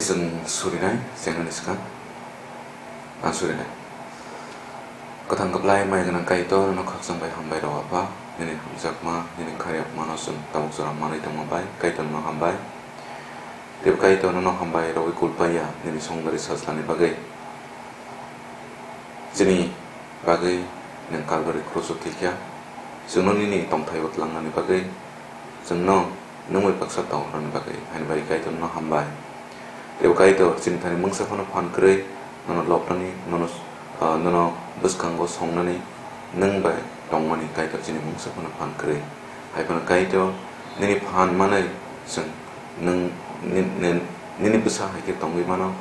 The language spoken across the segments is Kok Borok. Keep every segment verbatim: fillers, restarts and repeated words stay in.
Chwng surinai, chengnani swkang ang surinai. Kwthang kwplai mai gwnang Kaitor, nono khakchang bai hambai rw Apha, nini hamjakma, nini khairokmano chwng tabuk jora manwi tongma bai Kaitor nono hambai. Tei Kaitor nono hambai rwui kulpaiya nini songdari sajlani bagwi. Chini bagwi nwng Kalbari kruso thwikha, chwngno nini tongthaio tlangnani bagwi, chwngno nwng bai baksa tong rwni bagwi, haini bagwi Kaitor nono hambai. Tei Kaitor chini thani mungsa phano phan kwrwi, nono lobnani, nono, ah, nono bwskango songnani, nwng bai tongmani Kaitor chini mungsa phano phan kwrwi. Hai phano Kaitor nini phan manwi chwng nwng ni-, ni-, nini bwsa hai khe tongwi mano.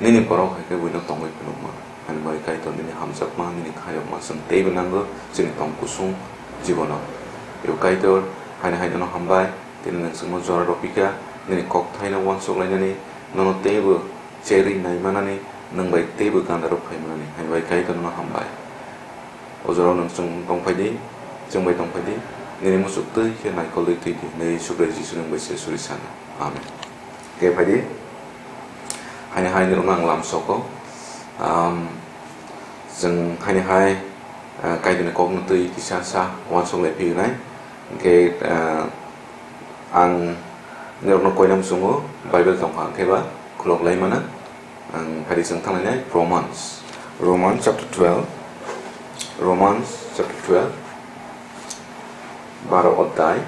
Nini borok hai khe buino tongwi phunukma. Ani bai Kaitor nini hamjakma, nini khairokma chwng teibo nango chini tong kusung jibono. Ebo Kaitor, haini hai nono hambai, tini nwng chwngno jora rw phi kha, nini kokthaino uansuk lainani, nono teibo cherwi nai manani, nwng bai teibo ganda rw phai manani, haini bai Kaitor nono hambai. O jorao nwng chwng tong phai di, chwng bai tong phai di, nini muchuk twi khe naikolwi twi di, hwnwi Subrai Jisu nwng bai se suri sano. Amen. Khe phai di. Haini hai nirokno ang lam soko. Am, chwng haini hai, ah, Kaitorni kokno twi kisa sa uansuk lai phi wnai. Hwnkhe, ah, ang nirokno koinam chwngo, Bible tongkha hwnkhe ba khulok lai mano. Ang phai di chwng thang lainai Romans. Romans chapter twelve. Romans chapter twelve. Baro odhai.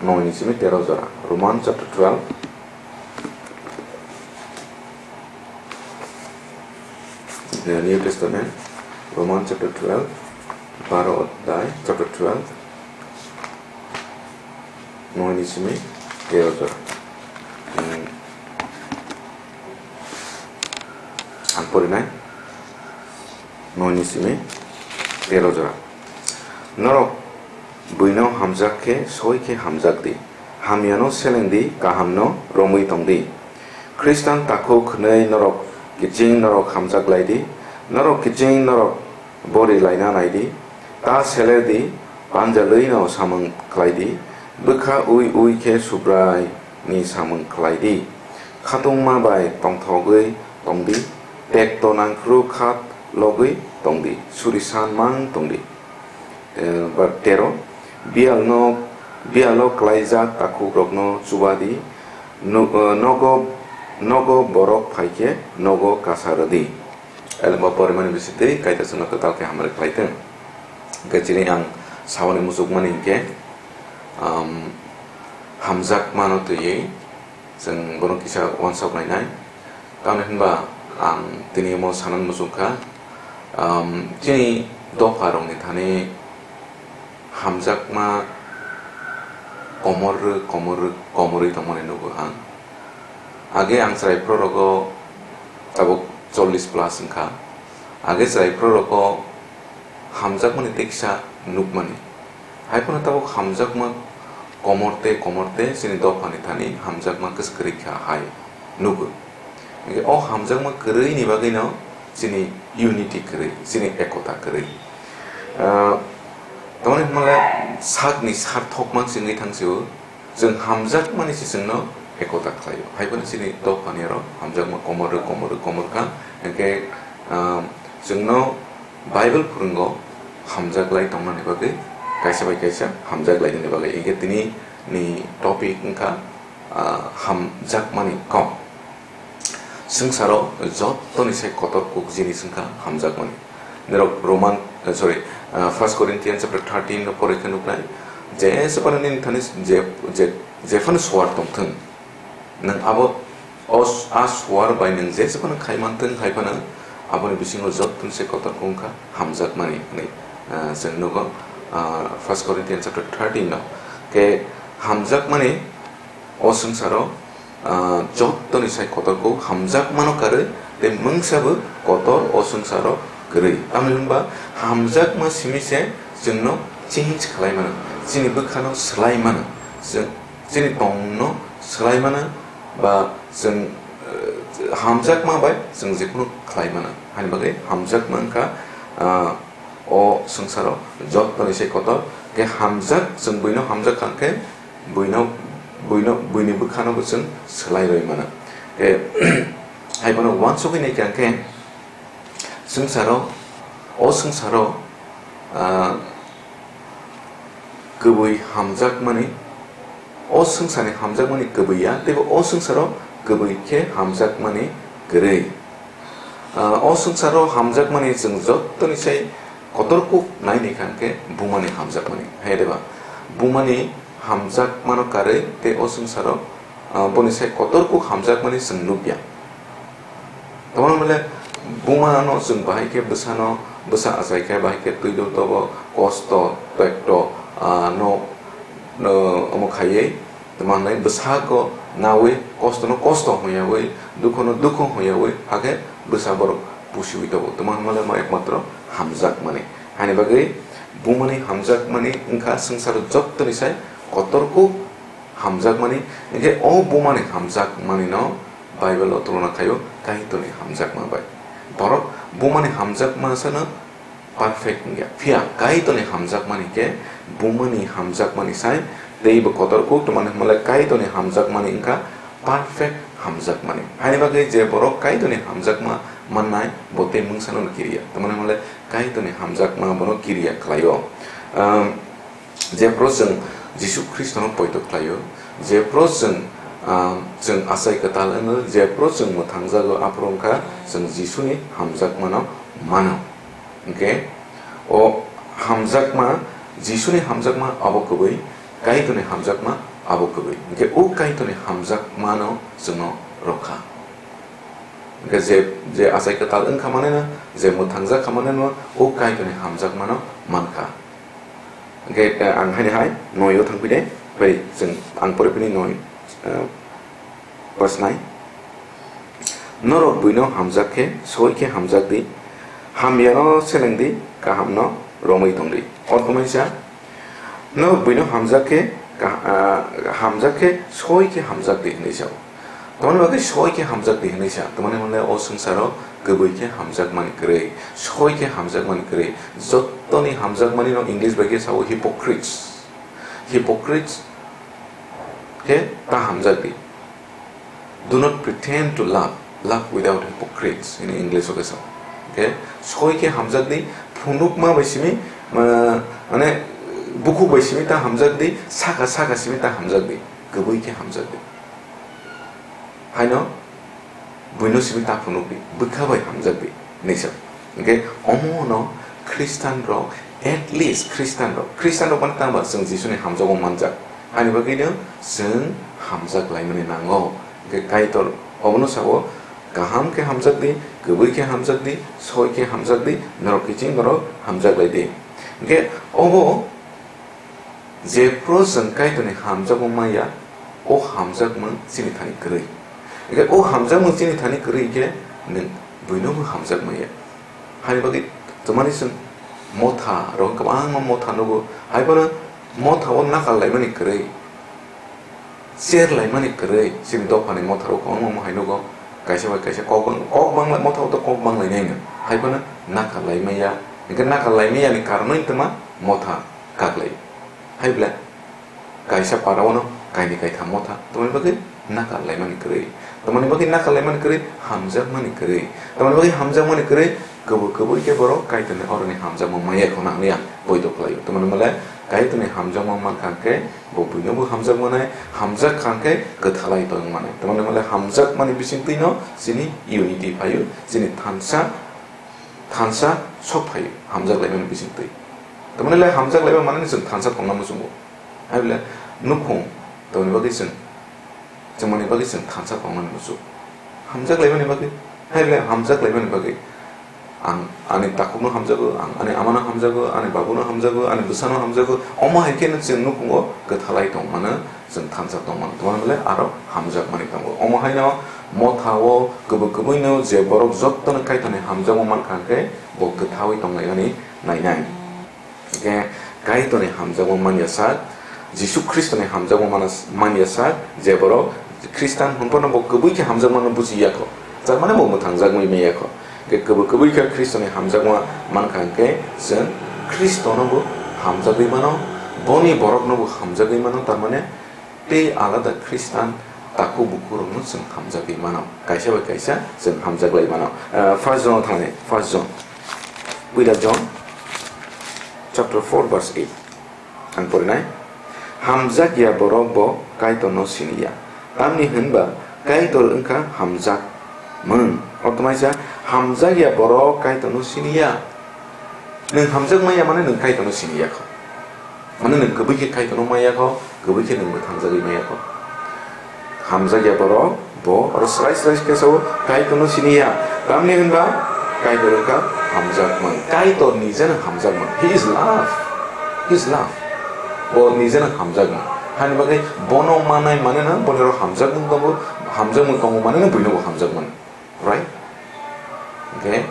Noi ni simi tero jora. Romans chapter twelve. The New Testament, Romans chapter twelve, baro odhai, chapter twelve, noi ni simi tero jora. Hmm. Ang porinai. Noi ni simi tero jora. Norok buino hamjak khe soi khe hamjak di. Hamyano seleng di, kahamno romwi tong di. Khristan takhuk hwnwi norok kiching norok hamjak lai di. Norok kiching norok bori laina nai di. Ta seler di, panjalwino samung khlai di. Bwkha ui ui khe Subraini samung khlai di. Khatungma bai tongthogwi tong di, tekto nangphru khat logwi tong di, suri san mang tong di. Eh, ba tero, biyalno, biyalo klaijak takhukrokno chuba di, nu-, eh, nogo, nogo borok phai khe nogo kasa rw di. Elmo porimani bisingtwi Kaitor chwngno kwtal khe hamari khlai thung. Hwnkhe chini ang saboni muchukmani hinkhe, um, hamjakmano twiwi chwng bono kisa uansuk lainai. Tamni hwnba ang tini omo sanani muchung kha, um, chini dopha rokni thani hamjakma komor rw, komor rw, komorwi tongmani nugo ang. Age ang chwrai phuru rogo tabuk chollish plus wngkha. Age chwrai phuru rogo hamjakmani tei kisa nukmani. Hai phano tabuk hamjakma komor tei komor tei chini dophani thani hamjakma kwswk kwrwi kha hai nugo. Hwnkhe o hamjakma kwrwini bagwino chini unity kwrwi, chini ekota kwrwi. Ah, tamoni hwnmale sakni sarthok mang se wngwi thang se o, chwng hamjakmani se chwngno ekota khlaio. Hai phano chini dophani aro hamjakma komor rw, komor rw, komor kha. Hwnkhe, ah, chwngno Bible phwrwngo hamjak lai tongnani bagwi, kaisa bai kaisa hamjak lai nani bagwi. Hwnkhe tini ni topic wngkha, ah, hamjakmani kok. Swngcharo jottoni sai kotor kuk jinis wngkha hamjakmani. Norok Roman, eh, sorry, ah, First Corinthians chapter thirteen no porikha nuknai, je se phano nini thani je, je, je phano suar tongthwng, nwng abo o s-, a suar bai nwng je se phano khai manthwng, hai phano aboni bisingo jottoni sai kotor kuk wngkha hamjakmani hwnwi, ah, chwng nugo, ah, First Corinthians chapter thirteen no. Khe hamjakmani o swngcharo, ah, jottoni sai kotor kuk hamjakmano karwi tei mungsa bo kotor o swngcharo kwrwi. Tamni hwnba hamjakma simi se chwngno change khlai mano, chini bwkhano swlai mano, chwng chini tongno swlai mano, ba chwng, eh, hamjakma bai chwng jephuru khlai mano. Hani bagwi hamjakma wngkha, ah, o swngcharo jottoni se kotor. Khe hamjak, chwng buino hamjak kha khe buino buino, buini bwkhano bo chwng swlai rwi mano. Tei hai bono uansugwi naikha khe swngcharo, o swngcharo, ah, kwbwi hamjakmani, o swngcharni hamjakmani kwbwi ya, teibo o swngcharo kwbwi khe hamjakmani kwrwi. Ah, o swngcharo hamjakmani chwng jottoni sai kotor kuk nai naikha khe bumani hamjakmani. Hai de ba? Bumani hamjakmano karwi tei o swngcharo, ah, boni sai kotor kuk hamjakmani chwng nukya. Tamo hwnle bumano chwng bahai khe bwsano, bwsa achai khe bahai khe twi do tobo, kosto, pekto, ah, no, no, omo khaiwi tamo hwnle bwsako nawi kostono kosto hwnyawi, dukhono dukho hwnyawi, hakhe bwsa borok pusiwi tobo. Tamo hwnle mo ekmatro hamjakmani. Haini bagwi bumani hamjakmani wngkha swngcharo jottoni sai kotor kuk hamjakmani, hinkhe o bumani hamjakmanino Bible-o tulona khaio Kaitorni hamjakma bai. Borok bumani hamjakma sano perfect wngya, phiya Kaitorni hamjakmani khe bumani hamjakmani sai teibo kotor kuk, tamo hwnle Kaitorni hamjakmani wngkha perfect hamjakmani. Haini bagwi je borok Kaitorni hamjakma mannai, bo tei mungsano kiriya, tamo hwnle Kaitorni hamjakma bono kiriya khlaio. Ehm, Jephru chwng Jisu Khristono poito khlaio, jephru chwng, ah, chwng achai kwtal wngwi, jephru chwng mwthangjago, aphuru wngkha chwng Jisuni hamjakmano mano. Hinkhe o hamjakma, Jisuni hamjakma abo kwbwi, Kaitorni hamjakma abo kwbwi. Hinkhe o Kaitorni hamjakmano chwngno rwkha. Hinkhe je, je achai kwtal wngkha maneno, je mwthangjak kha maneno, o Kaitorni hamjakmano mankha. Hinkhe, eh, ang haini hai noio thangphi de, bai chwng ang pore phini noi, eh, verse nine. Norok buino hamjak khe, soi khe hamjak di, hamyano seleng di, kahamno romwi tong di. Ortho maisa, norok buino hamjak khe, ka-, ah, hamjak khe, soi khe hamjak di hwnwi sao. Tamoni bagwi soi khe hamjak di hwnwi sa. Tamoni hwnle o swngcharo kwbwi khe hamjakmani kwrwi, soi khe hamjakmani kwrwi. Jottoni hamjakmani no English bai khe sao hypocrites. Hypocrites khe ta hamjak di. Do not pretend to love, love without hypocrites, hwnwi English o khe sao. Khe soi khe hamjak di, phunukma bai simi, ma-, mane bukhuk bai simi ta hamjak di, saka saka simi ta hamjak di, kwbwi khe hamjak di. Haino buino simi ta phunuk di, bwkha bai hamjak di, hwnwi sa. Hinkhe omo no Khristan rok, at least Khristan rok, Khristan rok mane tangba chwng Jisuni hamjakmung manjak. Haini bagwino chwng hamjak laimani nango. Hinkhe Kaitor obono sao, kaham khe hamjak di, kwbwi khe hamjak di, soi khe hamjak di, norok kiching norok hamjak lai di. Hinkhe obo Jephru chwng Kaitorni hamjakmung manya, o hamjakmung chini thani kwrwi. Hinkhe o hamjakmung chini thani kwrwi hinkhe nwng buinobo hamjak manya. Haini bagwi twmani chwng motha rok kwbangma motha nugo, haiphano motha o nakal laimani kwrwi, cher laimani kwrwi chini dophani motha rok kwbangma hai nugo. Kaisa bai kaisa kok bang-, kok bangla motha o to kok banglainai no, haiphano nakal laimaya. Hinkhe nakal laimaya ni karonwi twma motha kaklai. Hai bwle, kaisa para-o no kainwi kaitham motha, tamoni bagwi nakal laimani kwrwi. Tamoni bagwi nakal laimani kwrwi, hamjakmani kwrwi. Tamoni bagwi hamjakmani kwrwi, kwbwi kwbwi khe borok Kaitorni oroni hamjakma maya khwna hwnwi ang poito khlaio. Tamoni male Kaitorni hamjakma mankha hwnkhe bo buinobo hamjakmanai, hamjak kha hwnkhe kwthalai tongmanai. Tamoni male hamjakmani bisingtwino chini unity phaio, chini thansa, thansa sok phaio, hamjak laimani bisingtwi. Tamoni le hamjak laiba manani chwng thansa tongna muchungo. Hai bwle nukhung tongni bagwi chwng, chwngmani bagwi chwng thansa tongna muchung. Hamjak laimani bagwi, hai bwle hamjak laimani bagwi. Ang ani takhukno hamjago, ang ani amano hamjago, ani babuno hamjago, ani bwsano hamjago. Omo hai kheno chwng nukhungo kwthalai tongmano, chwng thansa tongmano. Tongmani bwle aro hamjakmani tongo. Omo haino motha o kwbwi kwbwino je borok jotono Kaitorni hamjakma mankha hwnkhe bo kwthaui tonglaimani nainai. Hinkhe Kaitorni hamjakma manya sak, Jisu Khristoni hamjakma mana-, manya sak, je borok Khristan hwnphano bo kwbwi khe hamjakmano buji ya kho, tar mane bo mwthangjakmani maya kho. Hinkhe kwbwi kwbwi khe Khristoni hamjakma mankha hinkhe chwng Khristono bo hamjagwi mano, boni borokno bo hamjagwi mano, tar mane tei alada Khristan takhuk bukhuk rokno chwng hamjagwi mano. Kaisa bai kaisa chwng hamjaklai mano. Ah, First John thani, First John. Puila John chapter four verse eight. Ang porinai. Hamjakya borok bo Kaitorno siniya. Tamni hwnba Kaitor wngkha hamjakmung. Orthomaisa hamjakya borok Kaitorno siniya. Nwng hamjak maya mane nwng Kaitorno siniya kho. Mane nwng kwbwi khe Kaitorno maya kho, kwbwi khe nwng mwthangjagwi maya kho. Hamjakya borok bo oro srai srai khe sao, Kaitorno siniya. Tamni hwnba Kaitor wngkha hamjakmung. Kaitor nijeno hamjakmung. He is love. He is love. Bo nijeno hamjakmung. Hani bagwi bono manai maneno boni oro hamjakmung tongo, hamjakmung tongo maneno buino bo hamjakmung. Right? Hwnkhe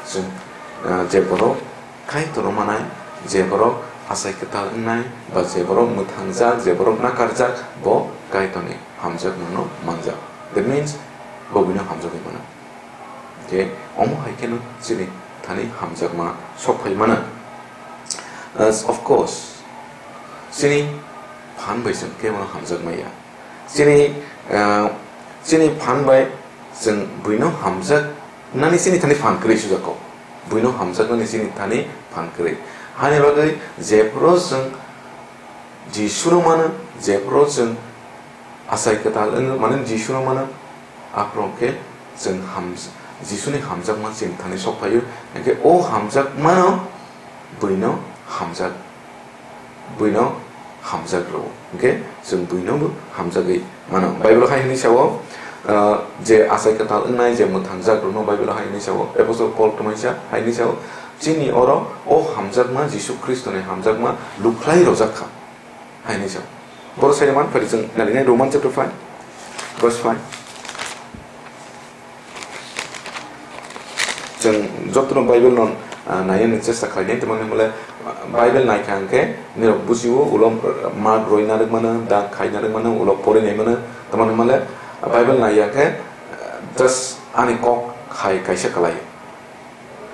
chwng, ah, je borok Kaitorno manai, je borok achai kwtal wngnai, ba je borok mwthangjak, je borok nakarjak, bo Kaitorni hamjakmungno manjak. That means, bo buino hamjagwi mano. Hwnkhe omo hai kheno chini thani hamjakma sok phai mano. As of course, chini phan bai chwng kebono hamjak maya. Chini, ah, chini phan bai chwng buino hamjaknani chini thani phan kwrwi sujak kho. Buino hamjaknani chini thani phan kwrwi. Hani bagwi jephru chwng Jisuno mano, jephru chwng achai kwtal wngwi mano, Jisuno mano, aphuru khe chwng ham-, Jisuni hamjakma chini thani sok phaio. Hwnkhe o hamjakmano buino hamjak, buino hamjak rwo. Hwnkhe chwng buinobo hamjagwi mano. Bible hai hwnwi sao, ah, je achai kwtal wngnai, je mwthangjak rwno Bible hai hwnwi sao. Apostle Paul twmaisa hai hwnwi sao, chini oro o hamjakma, Jisu Khristoni hamjakma lukhlai rojak kha. Hai hwnwi sao. Boro sai man phari chwng nalinai Roman chapter five, verse five. Chwng jotono Bible no, ah, naina ni chesta khlainai, tamo hwnwi male, ah, Bible naikha hwnkhe nirok bujio, ulo, ah, mark rwina rwk mano, dak khaina rwk mano, ulo porinai mano, tamo hwnwi male, ah, Bible naiya khe, ah, just ani kok hai kaisa kwlai.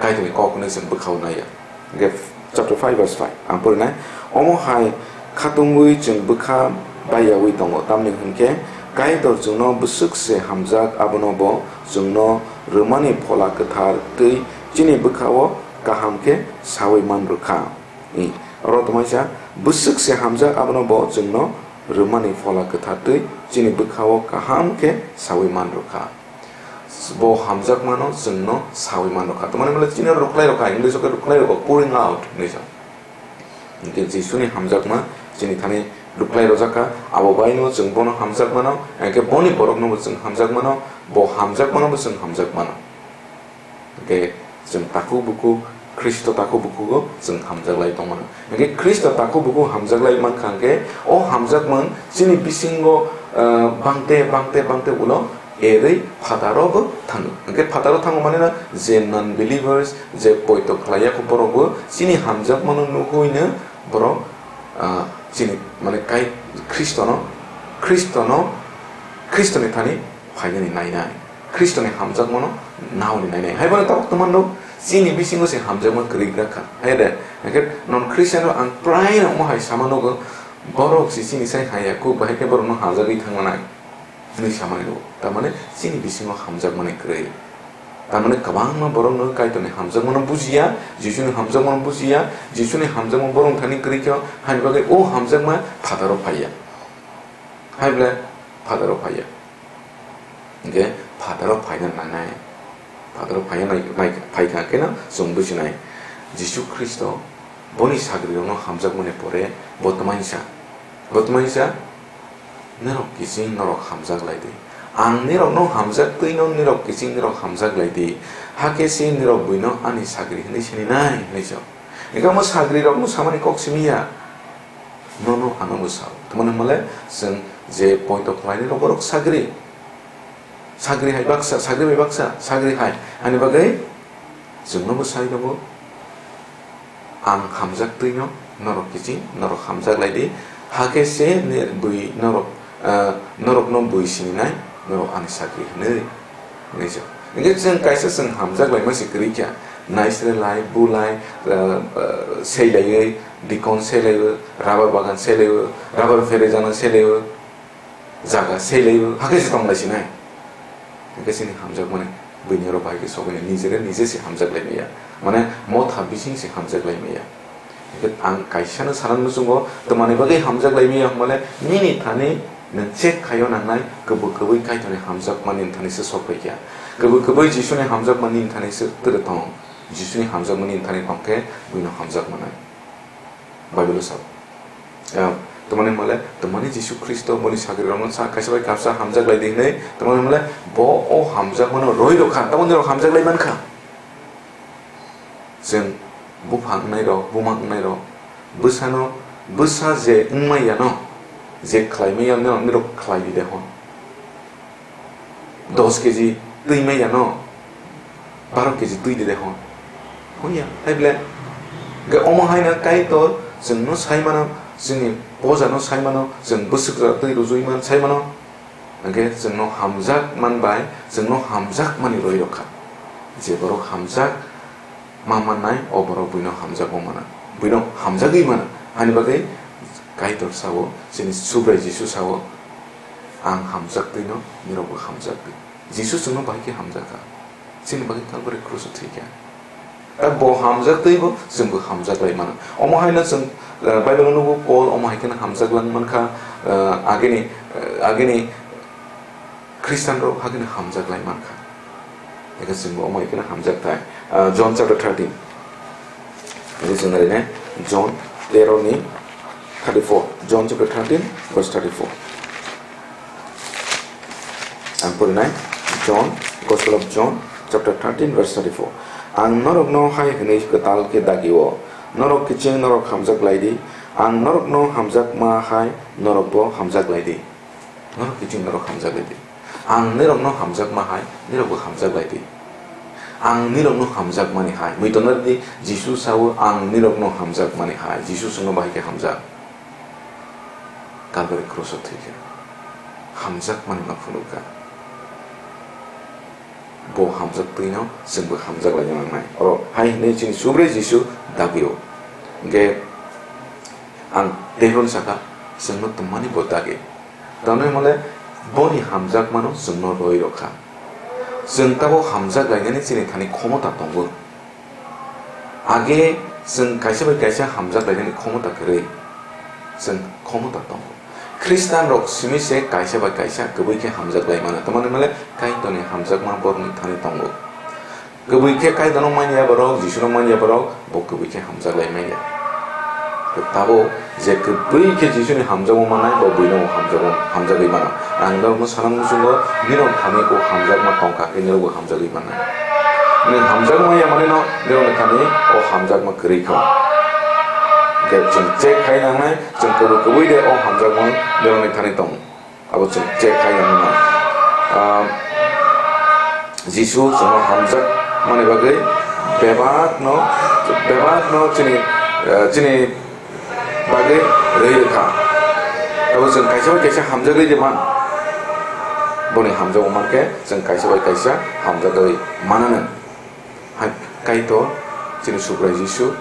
Kaitorni kok hwnwi chwng bwkhao naiya. Hwnkhe chapter five verse five, ang porinai. Omo hai khatungwi chwng bwkha baiyaui tongo, tamni hwnkhe Kaitor chwngno bwswk se hamjak, abono bo chwngno rwmani Phola Kwthar twi chini bwkhao kaham khe saui man rwkha. I, oro twmaisa, bwswk se hamjak, abono bo chwngno rwmani Phola Kwthar twi chini bwkhao kaham khe saui man rwkha. Bo hamjakmano chwngno saui man rwkha. Tamani mole chini rwkhlai rwkha, English o khe rwkhlai rwkha, pouring out hinwi sa. Hwnkhe Jisuni hamjakma chini thani rwkhlai rwjakha, abo baino chwng bono hamjakmano, hwnkhe boni boroknobo chwng hamjakmano, bo hamjakmanobo chwng hamjakmano. Hwnkhe chwng takhuk bukhuk, Khristo takhuk bukhugo chwng hamjaklai tongmano. Hwnkhe Khristo takhuk bukhuk hamjaklai mankha hwnkhe, o hamjakmung chini bisingo, ah, bangte, bangte, bangte ulo erwi phataro bo thango. Hwnkhe phataro thango mane na je non-believers, je poito khlaiya kho borok bo chini hamjakmano nugwino borok, ah, chini mane kai Khristono, Khristono, Khristoni thani phainani nainai. Khristoni hamjakmano nauni nainai. Hai bono tabuk tongmano chini bisingo se hamjakma kwrwi gra kha. Hai de, hwnkhe non Christian rok ang prai no omo hai sama nugo, borok se chini sai haya kuk bahai khe borokno hamjagwi thangmanai. Hwnwi samani rwo. Tamani chini bisingo hamjakmani kwrwi. Tamani kwbangma borokno Kaitorni hamjakmano bujiya, Jisuni hamjakmano bujiya, Jisuni hamjakma borok thani kwrwi khe, hani bagwi o hamjakma phataro phaiya. Hai ble phataro phaiya. Hwnkhe phataro phaina nangnai. Phataro phaina nai-, nai-, phaikha kheno chwng bujinai. Jisu Khristo boni sagrirokno hamjakmani pore bo twmani sa. Bo twmani sa, "Norok kiching norok hamjak lai di. Ang nirokno hamjak twino nirok kiching nirok hamjak lai di. Hakhe se nirok buino ani sagri hwnwi sininai," hwnwi sa. Hwnkhe omo sagrirokno samani kok simi ya. Nono ano bo sao. Tamani hwnmale chwng je poito khlainai rok borok sagri. Sagri hai baksa, sagri bai baksa, sagri hai. Ani bagwi chwngno bo sai rwgo. Ang hamjak twino norok kiching, norok hamjak lai di. Hakhe se ni bui norok, ah, norokno bui sininai, norok ani sagri hwnwi. Hwnwi sa. Hwnkhe chwng kaisa chwng hamjak laima se kwrwi kha. Naisre lai, bu lai, ah, ah, sei laiwi, dikon sei laiwi, rubber bagan sei laiwi, rubber pherejana sei laiwi. jaga selai hakhe se tong lai sinai. Hingke chini hamjakmani buini oro bai khe sogwi nijere nije se hamjak lai maya. Mane motha bising se hamjak lai maya. Hingke ang kaisano sana muchungo, twmani bagwi hamjak lai maya hwnmale nini thani nwng check khaio nangnai, kwbwi kwbwi Kaitorni hamjakmani thani se sok pai kha. Kwbwi kwbwi Jisuni hamjakmani thani se twrwi tong. Jisuni hamjakmani thani tong khe buino hamjak manai. Bible-o sao. Ah, twmani hwnmale, twmani Jisu Khristo boni sagrirokno sa-, kaisa bai kaisa hamjak lai di hwnwi, twmani hwnmale, bo o hamjakmano rwi rw kha, tamo nirok hamjak lai man kha. Chwng bupha wngnai rok, buma wngnai rok, bwsano, bwsa je wngmai yano, je khlai maya nirok, nirok khlai di de hwn. Dos keji twi maya no, baro keji twi di de hwn. Hwn ya, hai ble. Ge omo hai no Kaitor chwng no sai mano, chini poja no sai mano, chwng bwswk jora twi rujui man sai mano. Hingke chwng no hamjak man bai, chwng no hamjak mani roi rok kha. Je borok hamjak ma mannai, o borok buino hamjagwi mano, buino hamjagwi mano. Hani bagwi Kaitor sao, chini Subrai Jisu sao, "Ang hamjak twi no, nirok bo hamjak di." Jisu chwngno bahai khe hamjak kha, chini bagwi Kalbari kruso thwi kha. Ta bo hamjak twi bo, chwng bo hamjak lai mano. Omo hai no chwng, eh, Bible-o nugo Paul omo hai kheno hamjak lang man kha, eh, agini, eh, agini Khristian rok hakhe hamjak lai man kha. Eke chwng bo omo hai kheno hamjak thai. Ah, John chapter thirteen. Eke chwng narinai John tero ni thirty-four. John chapter thirteen, verse thirty-four. Ang porinai John, Gospel of John, chapter thirteen, verse thirty-four. Ang norokno hai hwnwi kwtal khe dagi-o, norok kiching norok hamjak lai di, ang norokno hamjakma hai norokbo hamjak lai di. Norok kiching norok hamjak lai di. Ang nirokno hamjakma hai, nirokbo hamjak lai di. Ang nirokno hamjakmani hai. Muitongnari di, Jisu sao, "Ang nirokno hamjakmani hai." Jisu chwngno bahai khe hamjak. Kalbari kruso thwi khe. Hamjakmani ma phunuk kha. Bo hamjak twino, chwngbo hamjak lai nangnai. Oro hai hwnwi chini Subrai Jisu dagi-o. Hwnkhe ang teibo sakha, chwngno twmani bo dagi. Tamni hwnmale boni hamjakmano chwngno roi rw kha. Chwng tabuk hamjak lainani chini thani khomota tongo. Age chwng kaisa bai kaisa hamjak lainani khomota kwrwi. Chwng khomota tongo. Khristian rok simi se kaisa bai kaisa kwbwi khe hamjak lai mano. Tamni hwnmale Kaitorni hamjakma borokni thani tongo. Kwbwi khe Kaitorno manya borok, Jisuno manya borok, bo kwbwi khe hamjak lai manya. Tabuk je kwbwi khe Jisuni hamjakma mannai, bo buino hamjago, hamjagwi mano. Ang norokno sana muchungo, nirok thani o hamjakma tongkha khe nirokbo hamjagwi mannai. Nwng hamjakma ya manwino, nirokni thani o hamjakma kwrwi kha. Hwnkhe chwng check khai nangnai, chwng kwbwi kwbwi de o hamjakma nirokni thani tongo. Abo chwng check khai nangma. Ah, Jisu chwngno hamjak mani bagwi bebakno, bebakno chini, eh, chini bagwi rwi rwkha. Abo chwng kaisa bai kaisa hamjagwi de man. Boni hamjakma mankhe chwng kaisa bai kaisa hamjagwi mananw. Hai Kaitor, chini Subrai Jisu,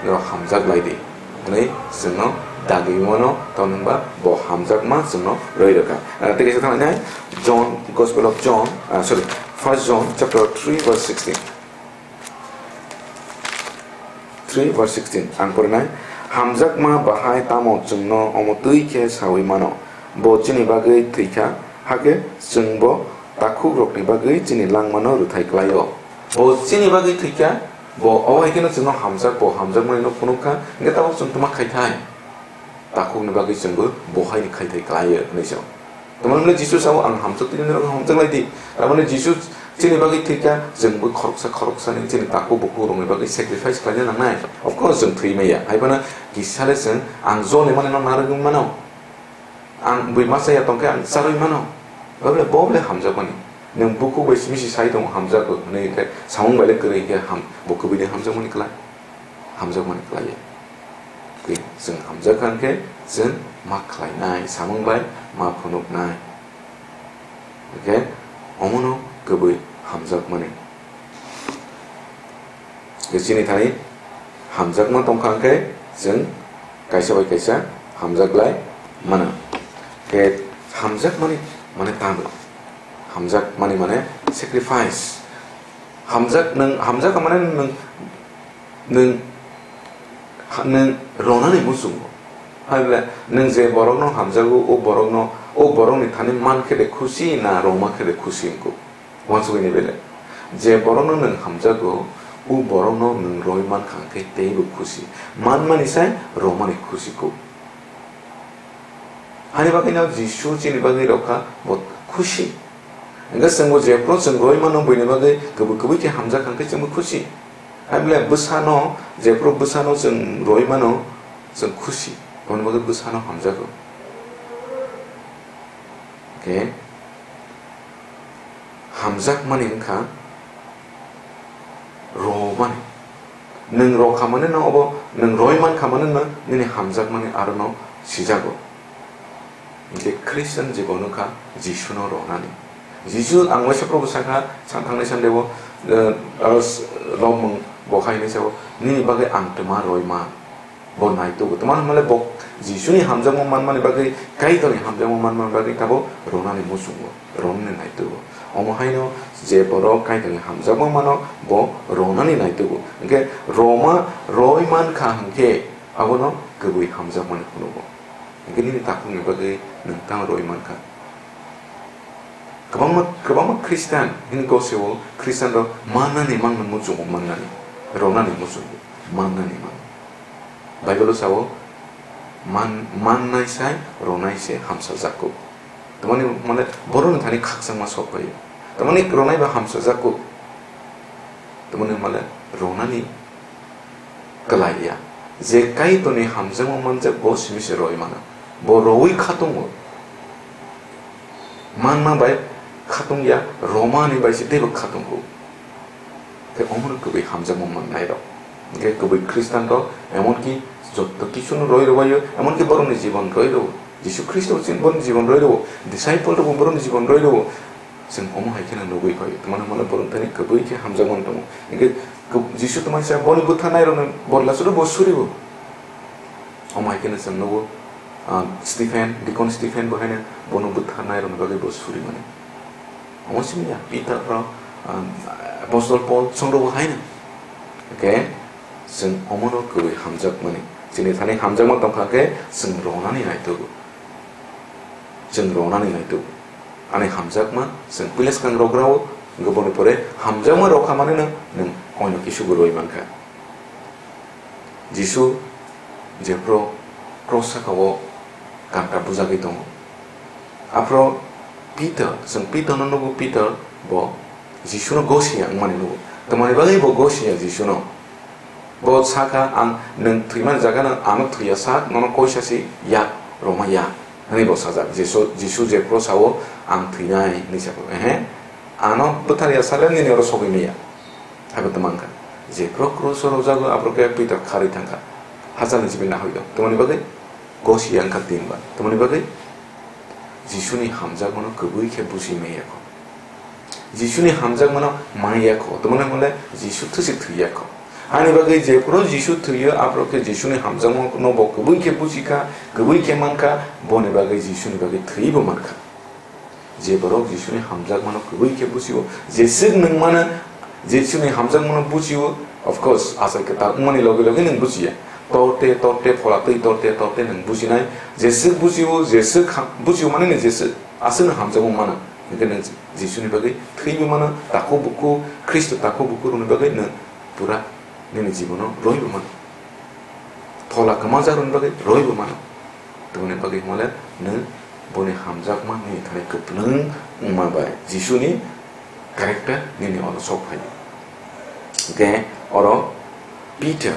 norok hamjak lai di, hwnwi chwngno dagwi mano, tamni hwnba bo hamjakma chwngno rwi rwkha. Ah, tei kaisa thanglainai, John, Gospel of John, ah, sorry, First John chapter three verse sixteen. Three verse sixteen, ang porinai, "Hamjakma bahai tamo chwngno omo twi khe saui mano, bo chini bagwi thwi kha, hakhe chwngbo takhukrokni bagwi chini langmano rwthai klai-o." Bo chini bagwi thwi kha, bo obo hai kheno chwngno hamjak, bo hamjakmani no phunuk kha, hwnkhe tabuk chwng twma khai thai? Takhukni bagwi chwngbo bo haini khai thai klai-o hwnwi sao. Tamni hwnle Jisu sao, "Ang hamjak twi nirok hamjak lai di." Tamni Jisu chini bagwi thwi kha, chwngbo khoroksa khoroksani chini takhuk bukhukrokni bagwi sacrifice khlaina nangnai. Of course, chwng thwi maya. Hai phano kisa le chwng, "Ang joni mani no narwgwi mano." Ang bui masa ya tongkhe ang charwi mano. Bo bole, bo bole hamjakmani. Nwng bukhuk bai simi si sai tongo hamjago hwnwi khe samung bai le kwrwi khe ham, bo kwbwi de hamjakmani kwlai. Hamjakmani kwlai ya. Tei chwng hamjak kha hwnkhe chwng ma khlainai, samung bai ma phunuknai. Hwnkhe omono kwbwi hamjakmani. Tei chini thani hamjakma tongkha hwnkhe chwng kaisa bai kaisa hamjak lai mano. Khe Hamjakmani mane tamo? Hamjakmani mane sacrifice. Hamjak, nwng hamjak mane nwng, nwng, nwng ronani muchungo. Hai bole nwng je borokno hamjago, o borokno, o borokni thani man khe de khusi na roma khe de khusi wngkuk? Uansugui ni bele, je borokno nwng hamjago, o borokno nwng roi man kha khe teibo khusi. Manmani sai romani khusi kuk. Hani bagwino Jisu chini bagwi rokha, bo khusi. Hingke chwngbo jephuru chwng roi mano buini bagwi kwbwi kwbwi khe hamjak hwnkhe chwngbo khusi. Hai bole bwsano, jephuru bwsano chwng roi mano, chwng khusi. Aboni bagwi bwsano hamjago. Hingke hamjakmani wngkha romani. Nwng rokha mani no obo, nwng roi mankha mani no nini hamjakmani arono sijago. Hingke Christian jibon wngkha Jisuno ronani. Jisu ang waisa Probo sakha, san thangnai Sunday o, eh, aro s-, romung bo hai hinwi sabo, "Nini bagwi ang twma roi man." Bo naitugo. Tamo hwnmale bo Jisuni hamjakma manmani bagwi, Kaitorni hamjakma manmani bagwi tabo ronani muchungo, ronani naitugo. Omo haino je borok Kaitorni hamjakma mano, bo ronani naitugo. Hwnkhe roma roi mankha hwnkhe abono kwbwi hamjakmani phunugo. Hwnkhe nini takhukni bagwi nwng tamo roi mankha? Kwbangma, kwbangma Christian hini goseo Christian rok mannani mangno muchungo mannani, ronani muchungo mannani mang. Bible o sao, "Man-, mannai sai ronai se hamsajak kuk." Tamani mane borokni thani khakchangma sok phaio. Tamani ronai ba hamsajak kuk. Tamani mane ronani kwlaiya. Je Kaitorni hamjakma manjak bo simi se roi mano. Bo roi khatungo. Manma bai khatungya, romani bai se teibo khatungo. Khe omono kwbwi hamjakma mannairok. Hingkhe kwbwi Khristanrok emonki jotto kichuno roi rwbaio, emonki borokni jibon roi rwo. Jisu Khristo chini borokni jibon roi rwo. Disciple rokbo borokni jibon roi rwo. Chwng omo hai kheno nugwi phaio. Tamani hwnmale borok thani kwbwi khe hamjakmani tongo. Hingkhe kw-, Jisu tamani sa boni bwtharnairokni borlasoro bo suribo. Omo hai kheno chwng nugo, ah, Stephen, Deacon Stephen bo haino bono bwtharnairokni bagwi bo surimani. Omo simi ya, Peter rok, ah, Apostol Paul, chwng rokbo haino. Hingkhe chwng omono kwbwi hamjakmani. Chini thani hamjakma tongkha khe chwng ronani naitugo. Chwng ronani naitugo. Ani hamjakma chwng puila swkang rok rao, hingkhe boni pore hamjakma rok kha manino nwng oino kisugo roi mankha. Jisu jephru cross saka-o kanta bujagwi tongo. Aphro Peter, chwng Peter-no nugo, Peter bo Jisuno gosia wngmani nugo. Tamoni bagwi bo gosia Jisuno? Bo sakha, "Ang nwng thwimani jagano ano thwiya sak, nono koisa se yak rwma ya," hwnwi bo sajak. Jisu, Jisu jephru sao, "Ang thwinai," hwnwi sakha, "Ehe, ano bwtharya sale nini oro sogwi maya." Haibo twmang kha. Jephru cross-o rwjago, aphuru khe Peter kharwi thang kha. Hachal ni simi nahoi do. Tamoni bagwi gosia wng kha tinba. Tamoni bagwi Jisuni hamjakmano kwbwi khe buji maya kho. Jisuni hamjakmano maya kho. Tamoni hwnle Jisu thwisi thwiya kho. Ani bagwi jephru Jisu thwiyo, aphuru khe Jisuni hamjakmano bo kwbwi khe buji kha, kwbwi khe man kha, boni bagwi Jisuni bagwi thwibo man kha. Je borok Jisuni hamjakmano kwbwi khe bujiwo, jeswk nwng mano, Jisuni hamjakmano bujiwo, of course, achai kwtal wngmani loge loge nwng bujiya. Torte, torte, phola twi torte, torte nwng bujinai. Jeswk bujiwo, jeswk ha-, bujiwo mane nwng jeswk aswkno hamjakma mano. Hwnkhe nwng Jisuni bagwi thwibo mano, takhuk bukhuk, Khristo takhuk bukhuk rokni bagwi nwng pura nini jibono roibo mano. Phola kwmajakrokni bagwi roibo mano. Tamoni bagwi hwnmale nwng boni hamjakma nini thani kwplwng wngma bai Jisuni character nini ono sok phaio. Hwnkhe oro Peter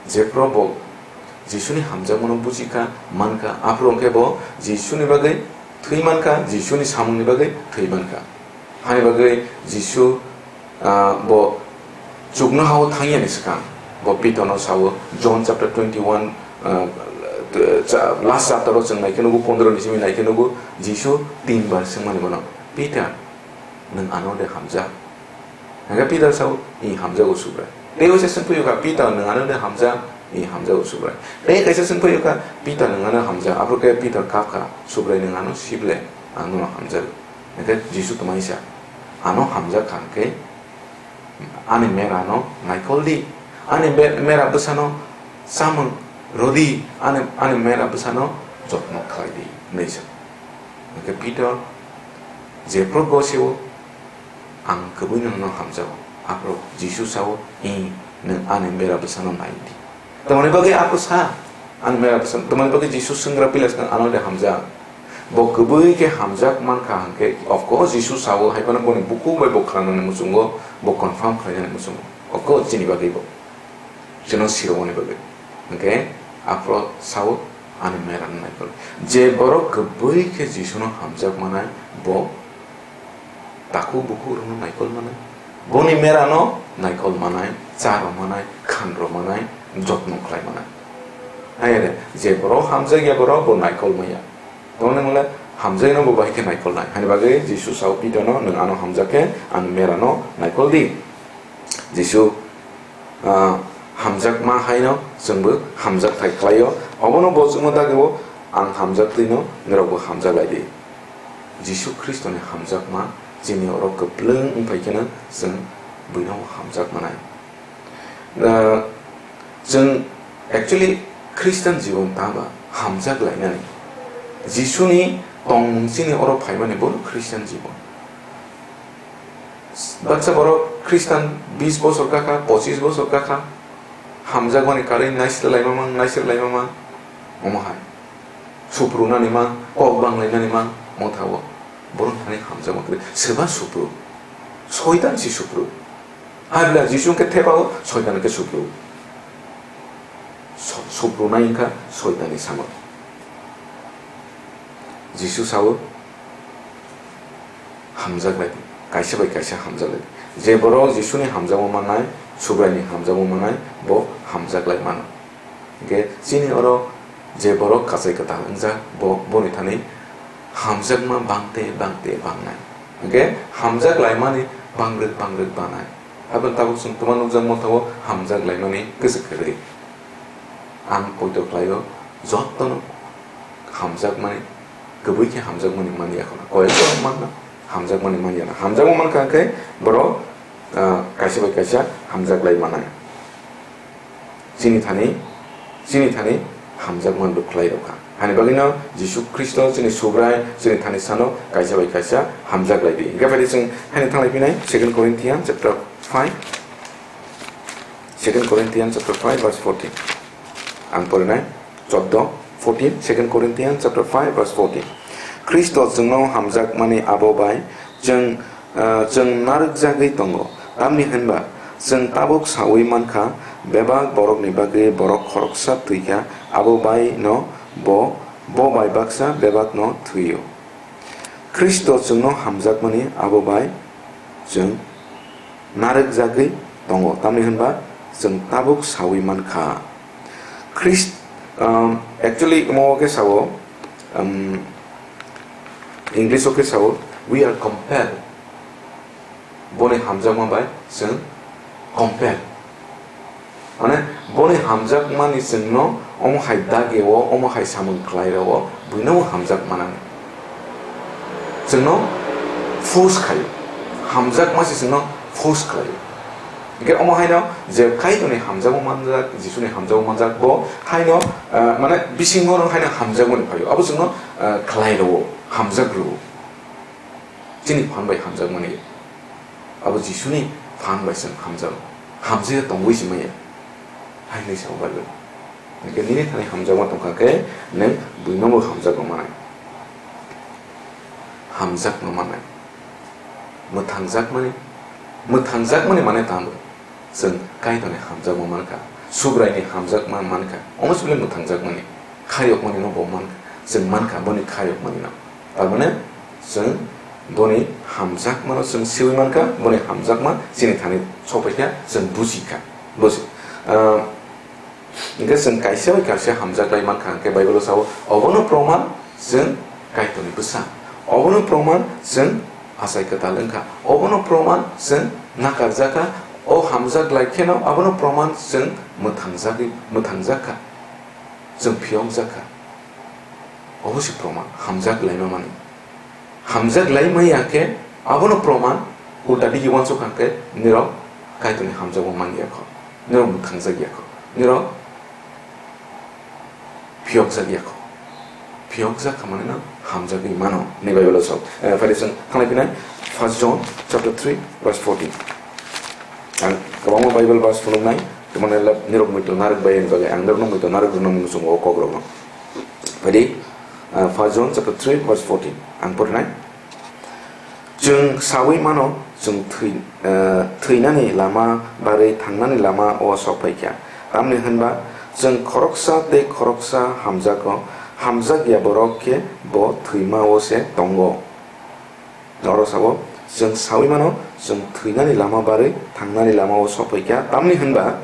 jephru bo Jisuni hamjakmano buji kha, man kha, aphuru hwnkhe bo Jisuni bagwi thwi man kha, Jisuni samungni bagwi thwi man kha. Hani bagwi Jisu, ah, bo chuknohao thangyani swkang, bo Peterno sao, John chapter twenty-one, ah, cha-, last chapter-o chwng naikhe nugo, pondro ni simi naikhe nugo, Jisu tinbar swngmani bono, "Peter, nwng ano de hamjak?" Hwnkhe Peter sao, "I hamjago, Subrai." Tei waisa swngphaio kha, "Peter, nwng ano de hamjak?" I hamjago Subrai. Tei kaisa swng phai kha, Peter nwng ano hamjak, aphuru khe Peter kap kha, Subrai nwng ano sible, ang nono hamjago. Hwnkhe Jisu tongmani sa, ano hamjak kha hwnkhe ani mera no naikol di, ani be-, mera bwsano chamung rw di, ani, ani mera bwsano jotno khlai di, hwnwi sa. Hwnkhe Peter jephru gosio, ang kwbwino nono hamjago. Aphuru Jisu sao, "Ih, nwng ani mera bwsano nai di." Tamoni bagwi aphuru sa, "Ani mera bwsano." Tamoni bagwi Jisu swngra Pilatno ano de hamjak. Bo kwbwi khe hamjak mankha hwnkhe, of course, Jisu sao, hai phano boni bukhuk bai bo khlainani muchungo, bo confirm khlainani muchungo. Of course, chini bagwi bo. Chwngno sirokmani bagwi. Hwnkhe aphuru sao, "Ani mera no naikol." Je borok kwbwi khe Jisuno hamjak manai, bo takhuk bukhuk rokno naikol manai, boni mera no naikol manai, cha rw manai, khan rw manai, jotno khlai manai. Hai re, je borok hamjak ya borok bo naikol maya. Tongni mole hamjak no bo bahai khe naikol nai. Hani bagwi Jisu sao Peter no, "Nwng ano hamjak khe ani mera no naikol di." Jisu, ah, hamjakma haino chwngbo hamjakthai khlaio. Obono bo chwngma dagio, "Ang hamjaktwino norokbo hamjak lai di." Jisu Khristoni hamjakma chini oro kwplwng wng phai kheno chwng buino hamjak manai. Ah, chwng actually Christian jibon tangba hamjak lainani. Jisuni tongmung chini oro phaimani bono Christian jibon. Baksa borok Khristan bis bosor kakha, pochis bosor kakha, hamjakmani karwi naisir laima mang, naisir laima mang, omo hai. Suprunani mang, kok banglainani mang, omo thago. Borok thani hamjakma kwrwi. Soba supru? Soitan si supru. Abla Jisu khe thepao, Soitan khe supru. So-, suprunai wngkha Soitanni samung. Jisu sao, "Hamjak lai di, kaisa bai kaisa hamjak lai di." Je borok Jisuni hamjakma mannai, Subraini hamjakma mannai, bo hamjak lai mano. Hwnkhe chini oro je borok kachai kwtal wngjak, bo, boni thani hamjakma bangte bangte bangnai. Hwnkhe hamjak laimani bangrwk bangrwk banai. Aboni tabuk chwng twma nukjakma thago hamjak laimani kwchwk kwrwi. Ang poito khlaio, jotono hamjakmani, kwbwi khe hamjakmani manya kheno. Koyekjorok manna, hamjakmani manya na. Hamjakma mankha khe borok, ah, kaisa bai kaisa hamjak lai manai. Chini thani, chini thani hamjakma luk khlai rw kha. Hani bagwino Jisu Khristo chini Subrai, chini thani sano kaisa bai kaisa hamjak lai di. Hingkhe phai di chwng haino thanglai phinai Second Corinthians chapter five. Second Corinthians chapter five verse fourteen. Ang porinai, chordo, fourteen, Second Corinthians chapter five verse fourteen. Khristo chwngno hamjakmani abo bai chwng, ah, chwng narwkjagwi tongo. Tamni hwnba chwng tabuk saui mankha, bebak borokni bagwi borok khoroksa thwikha, abo bai no bo, bo bai baksa bebakno thwio. Khristo chwngno hamjakmani abo bai chwng narwkjagwi tongo, tamni hwnba chwng tabuk saui mankha. Khrist-, um, actually, omo khe sao, um, English-o khe sao, "We are compelled." Boni hamjakma bai chwng compelled. Mane, boni hamjakmani chwngno omo hai dagi o, omo hai samung khlai rw o, buino hamjak manani. Chwngno force khaio. Hamjakma se chwngno force khlaio. Hingkhe omo haino je Kaitorni hamjakma manjak, Jisuni hamjakma manjak, bo haino, ah, mane bisingo no haino hamjakmani phaio. Abo chwngno, ah, khlai rw o, hamjak rw o. Chini phan bai hamjakmani, abo Jisuni phan bai chwng hamjago. Hamjagwi tongwi se maya. Hai hinwi sao Bible. Hwnkhe nini thani hamjakma tongkha khe, nwng buinobo hamjakma manai. Hamjakma manai. Mwthangjakmani, mwthangjakmani mane tamo? Chwng Kaitorni hamjakma mankha, Subraini hamjakma mankha, omo se belai mwthangjakmani, khayokmani no bo mankha, chwng mankha boni khayokmani no. Tar mane chwng boni hamjakma no chwng siwi mankha, boni hamjakma chini thani sophaikha, chwng bujikha, buji-, ah, Hingkhe chwng kaisa bai kaisa hamjak lai mankha, hingkhe Bible-o sao, obono proman chwng Kaitorni bwsa. Obono proman chwng achai kwtal wngkha. Obono proman chwng nakarjakha, O hamjak lai kheno abono proman chwng mwthangjagwi, mwthangjak kha, chwng phiyokjak kha. Obo se proman hamjak laima manwi. Hamjak lai maya khe abono proman ulta digi uansuk kha khe nirok Kaitorni hamjakma man ya kho, nirok mwthangjak ya kho, nirok phiyokjak ya kho. Phiyokjak kha mane no hamjagwi mano hinwi Bible-o sok. Eh, phai de chwng thanglai phinai First John chapter three verse fourteen. Ang kwbangma Bible verse phunuknai, tei mane lab nirok muitu narwk bai ni bagwi ang nirokno muitu narwk rwna muchungo o kokrokno. Phai di, ah, First John chapter three verse fourteen. Ang porinai. Chwng saui mano, chwng thwi-, eh, thwinani lama barwi thangnani lama o sok phai kha. Tamni hwnba chwng khoroksa tei khoroksa hamjago, hamjak ya borok khe bo thwima o se tongo. Oro sao, chwng saui mano, chwng thwinani lama barwi thangnani lama o sok phai kha. Tamni hwnba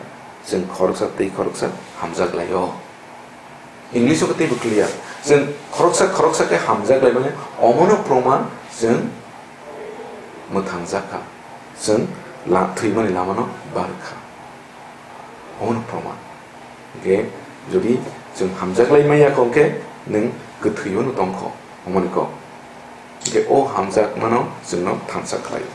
chwng khoroksa tei khoroksa hamjak lai-o. English-o khe teibo clear. Chwng khoroksa khoroksa khe hamjak lai mani, omono proman chwng mwthangjak kha, chwng la-, thwimani lamano bar kha. Omono proman. Hwnkhe jodi chwng hamjak lai maya kho, hwnkhe nwng kwthwio no tong kho, omono kok. Hwnkhe o hamjakmano chwngno thansa khlaio.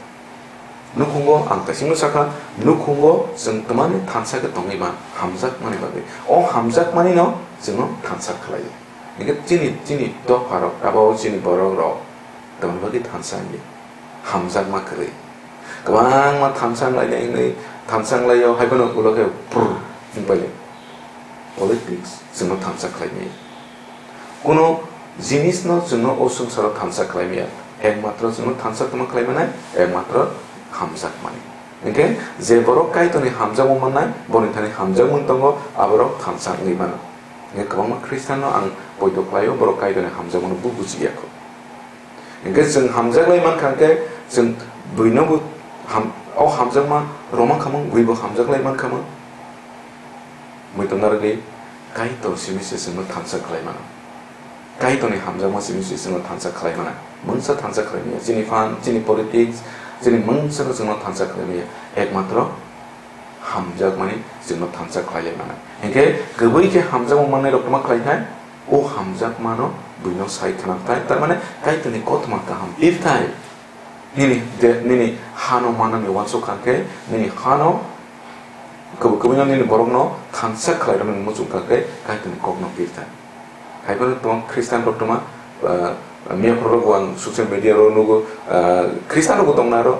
Nukhungo ang kaisingno sakha, nukhungo chwng twmani thansa khe tongwi man, hamjakmani bagwi. O hamjakmanino chwngno thansa khlaio. Hwnkhe chini, chini dopharok, abo chini borokrok twmani bagwi thansa wngya? Hamjakma kwrwi. Kwbangma thansa wnglainai hwnwi thansa wnglaio, haiphano ulo khe prr wngpaili. Politics chwngno thansa khlai maya. Kuno jinisno chwngno o swngcharo thansa khlai maya. Ekmatro chwngno thansa tongma khlai manai, ekmatro hamjakmani. Hwnkhe je borok Kaitorni hamjakmung mannai, boni thani hamjakmung tongo, aborok thansa wngwi mano. Hwnkhe kwbangma Khristanno ang poito khlaio, borok Kaitorni hamjakmungno bo bujiya kho. Hwnkhe chwng hamjak lai mankha hwnkhe chwng buino bo ham-, o hamjakma rwma khamung, buibo hamjak lai mankhamung. Muitu narwgwi Kaitor simi se chwngno thansa khlai mano. Kaitorni hamjakma simi se chwngno thansa khlai mano. Mungsa thansa khlai maya. Chini phan, chini politics, chini mungsano chwngno thansa khlai maya. Ekmatro hamjakmani chwngno thansa khlai lai mano. Hwnkhe kwbwi khe hamjakma mannairok twma khlai kha, o hamjakmano buino sai khna thai, tar mane Kaitorni kothoma kaham pir thai. Nini de, nini hano manani uansuk kha khe, nini hano kwbwi kwbwino nini borokno thansa khlai rwmani muchung kha khe, Kaitorni kokno pir thai. Haiphano tong Khristanrok twma, ah, miyaphurrok bo ang social media ro nugo, ah, Khristanrok bo tongna aro.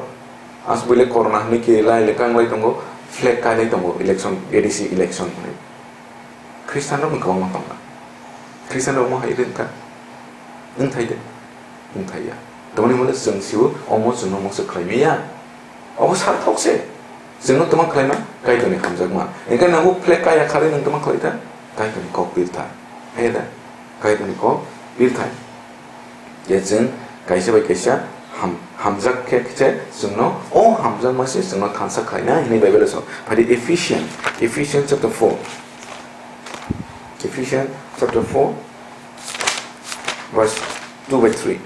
Aswk buile corona hinwi khe lai le kanglai tongo, flag kailai tongo, election, A D C election hinwi. Khristanrok no kwbangma tongna. Khristanrok mo hai rwngkha? Wngthai de? Wngthai ya. Tamoni hwnle chwng siwo omo chwngno mungsa khlai maya. Obo sarthok se. Chwngno twma khlaima Kaitorni hamjakma. Hwnkhe nangbo flag kaya kharwi nwng twma khlai kha? Kaitorni kok pir thai. Hai da? Kaitorni kok pir thai. Je chwng kaisa bai kaisa ham-, hamjak khe khe chwngno o hamjakma se chwngno thansa khlaina hinwi Bible-o sa. Phai di Ephesians, Ephesians chapter four. Ephesians chapter four, verse two by three.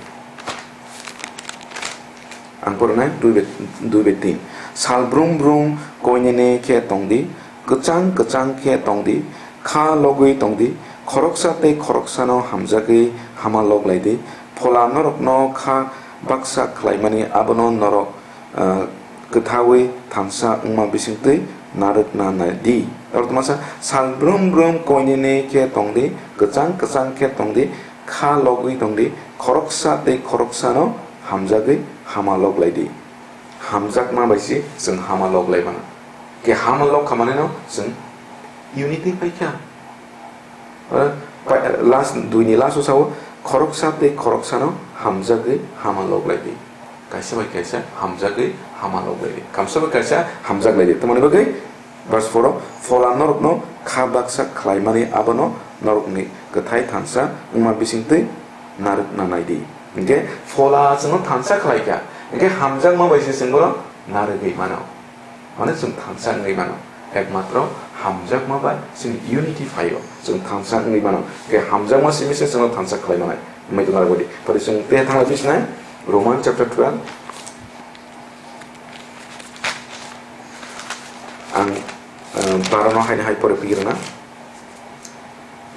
Ang porinai dui bai, dui bai tin. Sal brum brum koinene khe tongdi, kwchang kwchang khe tongdi, kha logwi tongdi, khoroksa tei khoroksano hamjagwi hama lok laidi. Phola norokno kha baksa khlaimani abono norok, ah, kwthaui thansa wngma bisingtwi narwkna naidi. Aro twmasa sal brum brum koinene khe tongdi, kwchang kwchang khe tongdi, kha logwi tongdi, khoroksa tei khoroksano hamjagwi hama lok laidi. Hamjakma bai se chwng hama lok lai mano. Khe hama lok kha maneno chwng unity pai kha. Aro pa-, last, duini last o sao, khoroksa tei khoroksano hamjagwi hama lok laidi. Kaisa bai kaisa hamjagwi hama lok laidi. Kamsa bai kaisa hamjak laidi. Tamoni bagwi Verse four o, phola norokno kha baksa khlaimani abono norokni kwthai thansa wngma bisingtwi narwkna naidi. Hinkhe phola chwngno thansa khlai kha, hinkhe hamjakma bai se chwng bono narwgwi mano. Mane chwng thansa wngwi mano. Ekmatro hamjakma bai chini unity phaio. Chwng thansa wngwi mano. Hinkhe hamjakma simi se chwngno thansa khlai manai. Wngwi tongna rwdi. Pore chwng tei thangna bisnai Roman chapter twelve. Barono haino hai pore pigirana.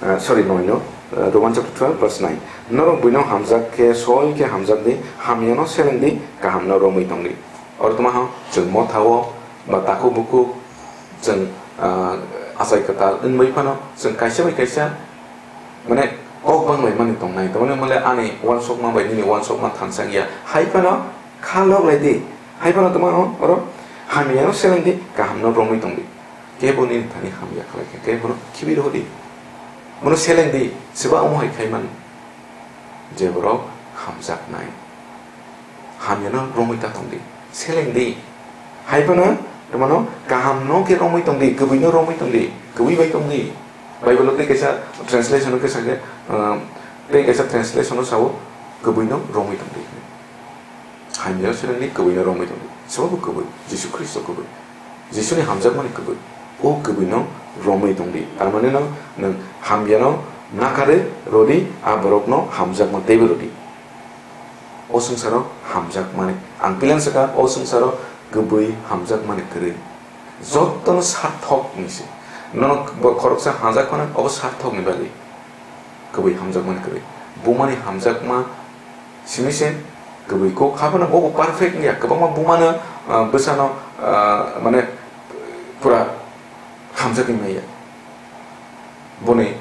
Ah, sorry, noino, ah, Roman chapter twelve, verse nine. Norok buino hamjak khe, soi khe hamjak di, hamyano seleng di, kahamno romwi tong di. Oro tongma ho, chwng mothao, ba takhuk bukhuk, chwng, ah, achai kwtal wngwi phano, chwng kaisa bai kaisa, mane, kok banglaimani tongnai. Tamani hwnle ani uansukma bai nini uansukma thansa wngya. Hai phano kha lok lai di. Hai phano tongma ho, oro hamyano seleng di, kahamno romwi tong di. Kebo nini thani hamya khlai khe, khe bono khibi rw di. Bono seleng di, swba omo hai khai man. Je borok hamjaknai, hamyano romwi ta tong di, seleng di. Hai phano, tongmano kahamno khe romwi tong di, kwbwino romwi tong di, kwbwi bai tong di. Bible-o tei kaisa translation-o khe sa khe, ah, tei kaisa translation-o sao, kwbwino romwi tong di. Hamya seleng di, kwbwino romwi tong di. Sobo kwbwi, Jisu Khristo kwbwi. Jisuni hamjakmani kwbwi. O kwbwino romwi tong di. Tar mane no nwng hamyano nakarwi rw di, a borokno hamjakma teibo rw di. O swngcharo hamjakmani. Ang pilang sakha, o swngcharo kwbwi hamjakmani kwrwi. Jotono sarthok ni se. Nono bo khoroksa hamjak phano, obo sarthok ni bagwi. Kwbwi hamjakmani kwrwi. Bumani hamjakma simi se kwbwi kok. Haphano bo bo perfect wngya. Kwbangma bumano, ah, bwsano, ah, mane pura hamjagwi maya. Boni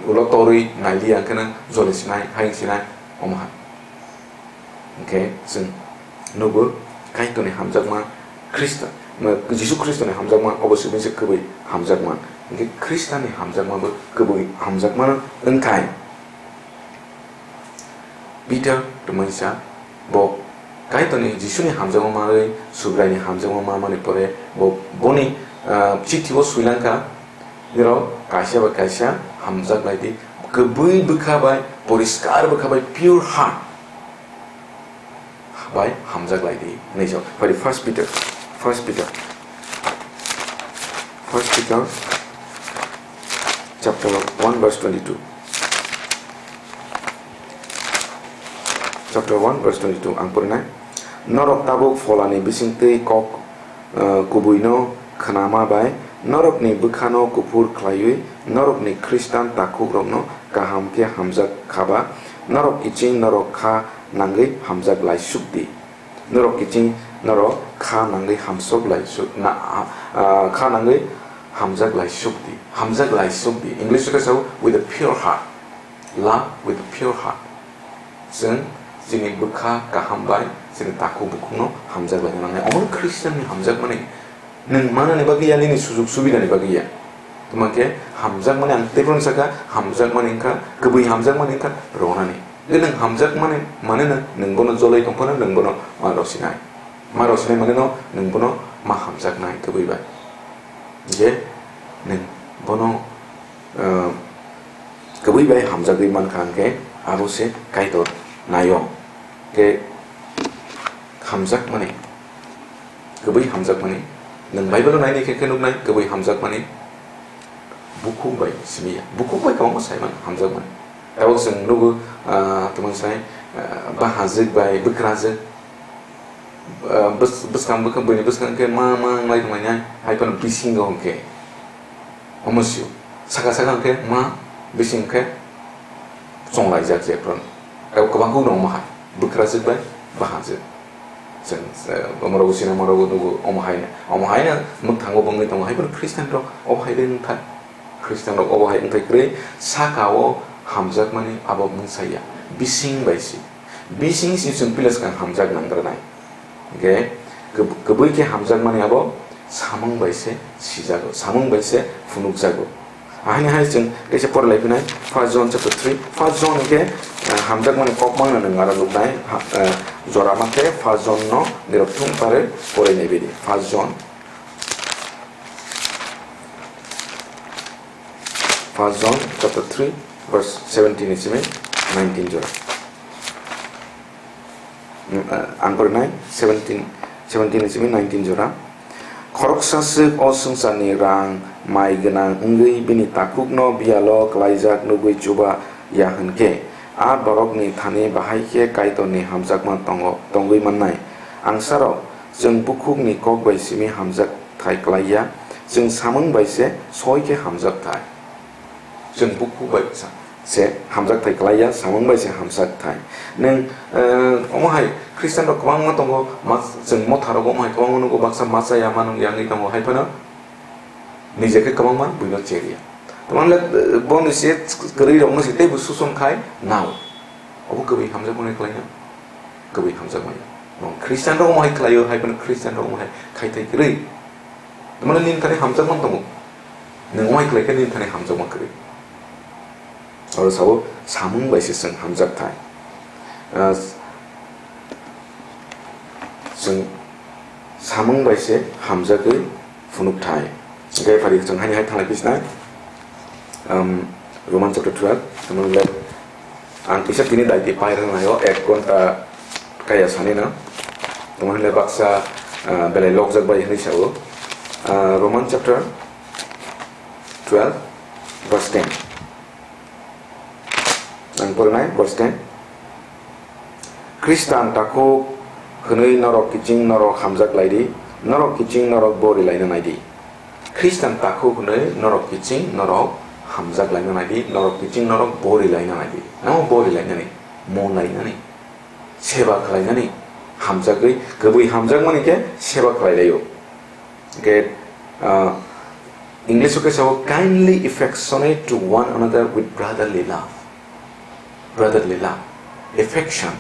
ulo torwi nailiya hwnkhe nang joli sinai, hayung sinai, omo hai. Hwnkhe chwng nugo Kaitorni hamjakma Khrista, ma, Jisu Khristoni hamjakma obo simi se kwbwi hamjakma. Hwnkhe Khristani hamjakma bo kwbwi hamjakma wngkhai. Peter tongmani sa, bo Kaitorni Jisuni hamjakma manwi Subraini hamjakma manmani pore bo boni, ah, chithi-o swilang kha, nirok kaisa bai kaisa hamjak lai di, kwbwi bwkha bai, poriskar bwkha bai, pure heart bai hamjak lai di, hinwi sa. Phai di First Peter, First Peter, First Peter chapter one verse twenty-two. Chapter one verse twenty-two ang porinai. Norok tabuk pholani bisingtwi kok, eh, kubuino khnama bai norokni bwkhano kuphur khlaiwi norokni Khristan takhukrokno kaham khe hamjak khaba, norok kiching norok kha nangwi hamjak laisuk di. Norok kiching norok kha nangwi hamsok laisuk na, ah, ah, kha nangwi hamjak laisuk di. Hamjak laisuk di. English-o khe sao, "With a pure heart." Love with a pure heart. Chwng chini bwkha kaham bai chini takhuk bukhukno hamjak laina nangnai. Omo Khristianni hamjakmani nwng manani bagwi ya, nini sujug subidani bagwi ya. Tuma khe hamjakmani ang teibo sakha, hamjakmani wngkha, kwbwi hamjakmani wngkha ronani. Je nwng hamjakmani mane nwng, nwng bono joloi tongphano nwng bono ma rosinai. Ma rosinai mane no nwng bono ma hamjaknai kwbwi bai. Je nwng bono, ah, kwbwi bai hamjagwi mankha hwnkhe abo se Kaitor naio. Khe hamjakmani, kwbwi hamjakmani, nwng Bible-o nainai khe, khe nuknai kwbwi hamjakmani bukhuk bai simi ya. Bukhuk bai kwbangma sai mano hamjakmani. Tabuk chwng nugo, ah, tongmani sai, ah, bahajwk bai bwkrajwk. Ah, bws-, bwskang bwkha, buini bwskang khe ma, ma wnglai tonglainai, hai phano bisingo hwnkhe omo sio. Saka saka hwnkhe ma, bising khe chonglaijak je phano. Tei kwbang kukno omo hai, bwkrajwk bai bahajwk. Chwng, eh, omorok sina, omorok nugo, omo haino, omo haino mwkthango bo wngwi tongo, hai phano Khristianrok obo hai de wngkha. Khristianrok obo hai wngthai kwrwi, saka-o hamjakmani abo mungsa ya, bising bai se. Bising se chwng pila swkang hamjak nangranai. Hwnkhe kwb-, kwbwi khe hamjakmani abo samung bai se sijago, samung bai se phunukjago. Ahini hai chwng kaisa porlai phinai, First John chapter three, First John hwnkhe, eh, hamjakmani kok mangno nwng aro nuknai, ha, eh, jora mankhe First John no nirok thung pare porai nai bini. First John, First John chapter three, verse seventeen ni simi nineteen jora. Mm, eh, ang porinai seventeen, seventeen ni simi nineteen jora. Khoroksa swk o swngcharni rang mai gwnang wngwi bini takhukno biyalo klaijak nugwi chuba ya hwn khe, a borokni thani bahai khe Kaitorni hamjakma tongo, tongwi mannai. Angsarok, chwng bukhukni kok bai simi hamjak thai klai ya, Chwng samung bai se soi khe hamjak thai. Chwng bukhuk bai sa-, se hamjak thai klai ya, samung bai se hamjak thai. Nwng, eh, omo hai Christian rok kwbangma tongo, mas-, chwng motha rogo omo hai kwbangma nugo, baksa ma cha ya, ma nung ya wngwi tongo, hai phano nije khe kwbangma buino cher ya. Tamo le, eh, boni se kwrwi rokno se teibo suson khai nao. Obo kwbwi hamjakmani khlaina? Kwbwi hamjakmani. Nwng Christian rok omo hai khlaio, hai phano Christian rok omo hai khai thai kwrwi. Tamo le nini thani hamjakma tongo. Nwng omo hai khlai khe nini thani hamjakma kwrwi. Oro sabo samung bai se chwng hamjak thai. Ah, chwng samung bai se hamjagwi phunuk thai. Hingke phari chwng haini hai thanglai phi sinai. Um, Roman chapter twelve, tamo le ang kisa tini daiti pai rwnaio ek ghonta kaya sani no. Tamo le baksa, ah, belai lokjak bai hinwi sao. Ah, Roman chapter twelve, verse ten. Ang porinai, verse ten. Khristan takhuk hwnwi norok kiching norok hamjak lai di, norok kiching norok bo ri laina nai di. Khristan takhuk hwnwi norok kiching norok hamjak laina nai di, norok kiching norok bo ri laina nai di. Namo bo ri lainani, mo lainani, seba khlainani, hamjagwi, kwbwi hamjakmani khe seba khlai laio. Hingke, ah, English o khe sao, "Kindly affectionate to one another with brotherly love." Brotherly love, affection.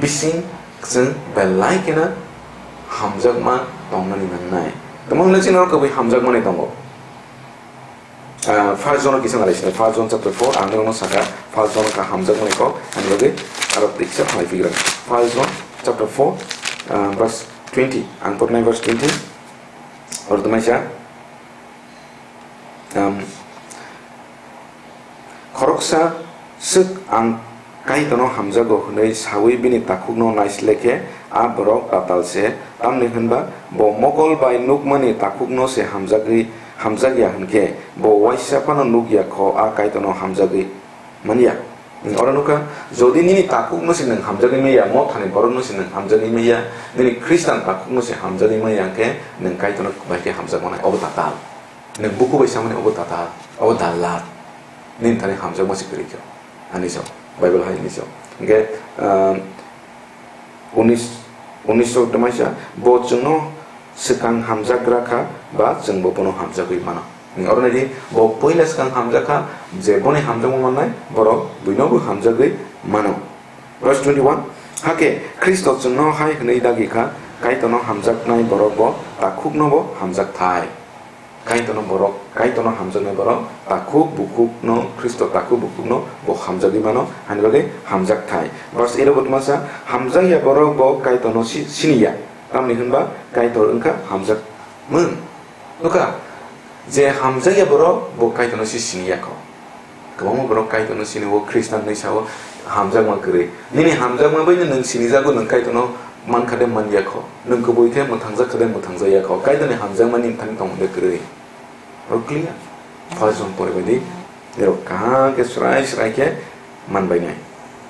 Bising chwng belai kheno hamjakma tongnani nangnai. Tamo hwnle chini oro kwbwi hamjakmani tongo. Ah, First John o kisa nalai sini, First John chapter four, ang norokno saka, First John ka hamjakmani kok, ani bagwi aro tiksa phalai pigrang. First John chapter four, ah, verse twenty, ang porinai verse twenty. Oro tongmai sa, um, khoroksa swk ang Kaitorno hamjago hwnwi sawi bini takhukno naisle khe a borok tatal se, tamni hwnba bo mokol bai nukmani takhukno se hamjagwi, hamjakya hwnkhe bo waisa phano nukya kho a Kaitorno hamjagwi manya. Oro nukha, jodi nini takhukno se nwng hamjagwi manya, mothani borokno se nwng hamjagwi manya, nini Khristan takhukno se hamjagwi manya hwnkhe nwng Kaitorno bai khe hamjak manai, obo tatal. Nwng buku bai samani obo tatal, obo dallat. Nini thani hamjakma se kwrwi khe. Ani so, Bible hai ni so. Hingke, ah, unis, unis o tongmai sa, bo chwngno swkang hamjagra kha, ba chwngbo bono hamjagwi mano. Oro nai di, bo puila swkang hamjak kha, je boni hamjakma mannai, borok buinobo hamjagwi mano. Verse twenty-one, hakhe Khristo chwngno hai hwnwi dagi kha, Kaitorno hamjaknai borok bo takhukno bo hamjak thai. Kaitorno borok, Kaitorno hamjaknai borok, takhuk bukhukno, Khristo takhuk bukhukno bo hamjagwi mano, hani bagwi hamjak thai. Verse eleven bo tongmasa, hamjakya borok bo Kaitorno si-, siniya, tamni hwnba Kaitor wngkha hamjakmung. Nukha, je hamjakya borok bo Kaitorno si siniya kho. Kwbangma borok Kaitorno sini o, Khristan hinwi sao, hamjakma kwrwi. Nini hamjakma bai nwng sinijago, nwng Kaitorno man kha de man ya kho. Nwng kubui khe mwthangjak kha de mwthangjak ya kho. Kaitorni hamjakma nini thani tong de kwrwi. Oro clear. First John pore bai di. Nirok kaham khe srai srai khe man bai nai.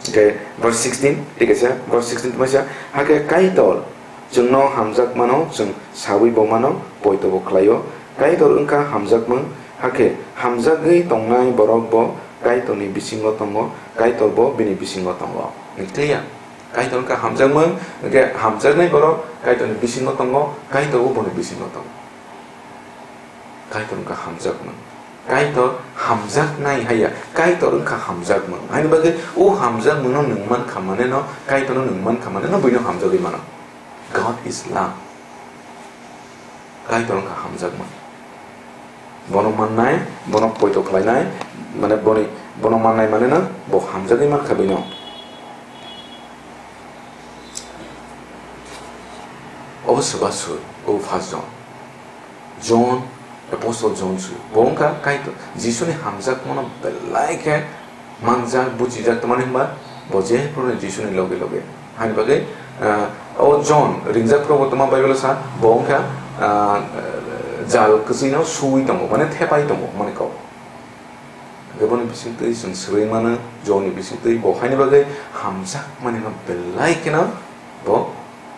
Hingke verse sixteen, thik ase, verse sixteen tongmai sa, hakhe Kaitor chwngno hamjakmano chwng sawi bo mano, poito bo khlaio. Kaitor wngkha hamjakmung, hakhe hamjagwi tongnai borok bo Kaitorni bisingo tongo, Kaitor bo bini bisingo tongo. Clear? Kaitor wngkha hamjakmung, hingke hamjaknai borok Kaitorni bisingo tongo, Kaitor bo boni bisingo tongo. Kaitor wngkha hamjakmung. Kaitor hamjaknai haiya. Kaitor wngkha hamjakmung. Haini bagwi o hamjakmungno nwng mankha maneno, Kaitorno nwng mankha maneno buino hamjagwi mano. God is love. Kaitor wngkha hamjakmung. Bono mannai, bono poito khlainai, mane boni, bono mannai maneno bo hamjagwi mankha buino. Obo soba soi, obo first John. John, Apostle John soi. Bo wngkha Kaitor, Jisuni hamjakmano belai khe manjak, bujijak, tamani hwnba bo jephru Jisuni loge loge. Haini bagwi, ah, o John ringjak phuru bo tamo Bible sa, bo wngkha, ah, jal kwchwino suwi tongo, mane thepai tongo, mane kok. Hwnkhe boni bisingtwi chwng swrwngmano, John ni bisingtwi bo haini bagwi hamjakmani no belai kheno bo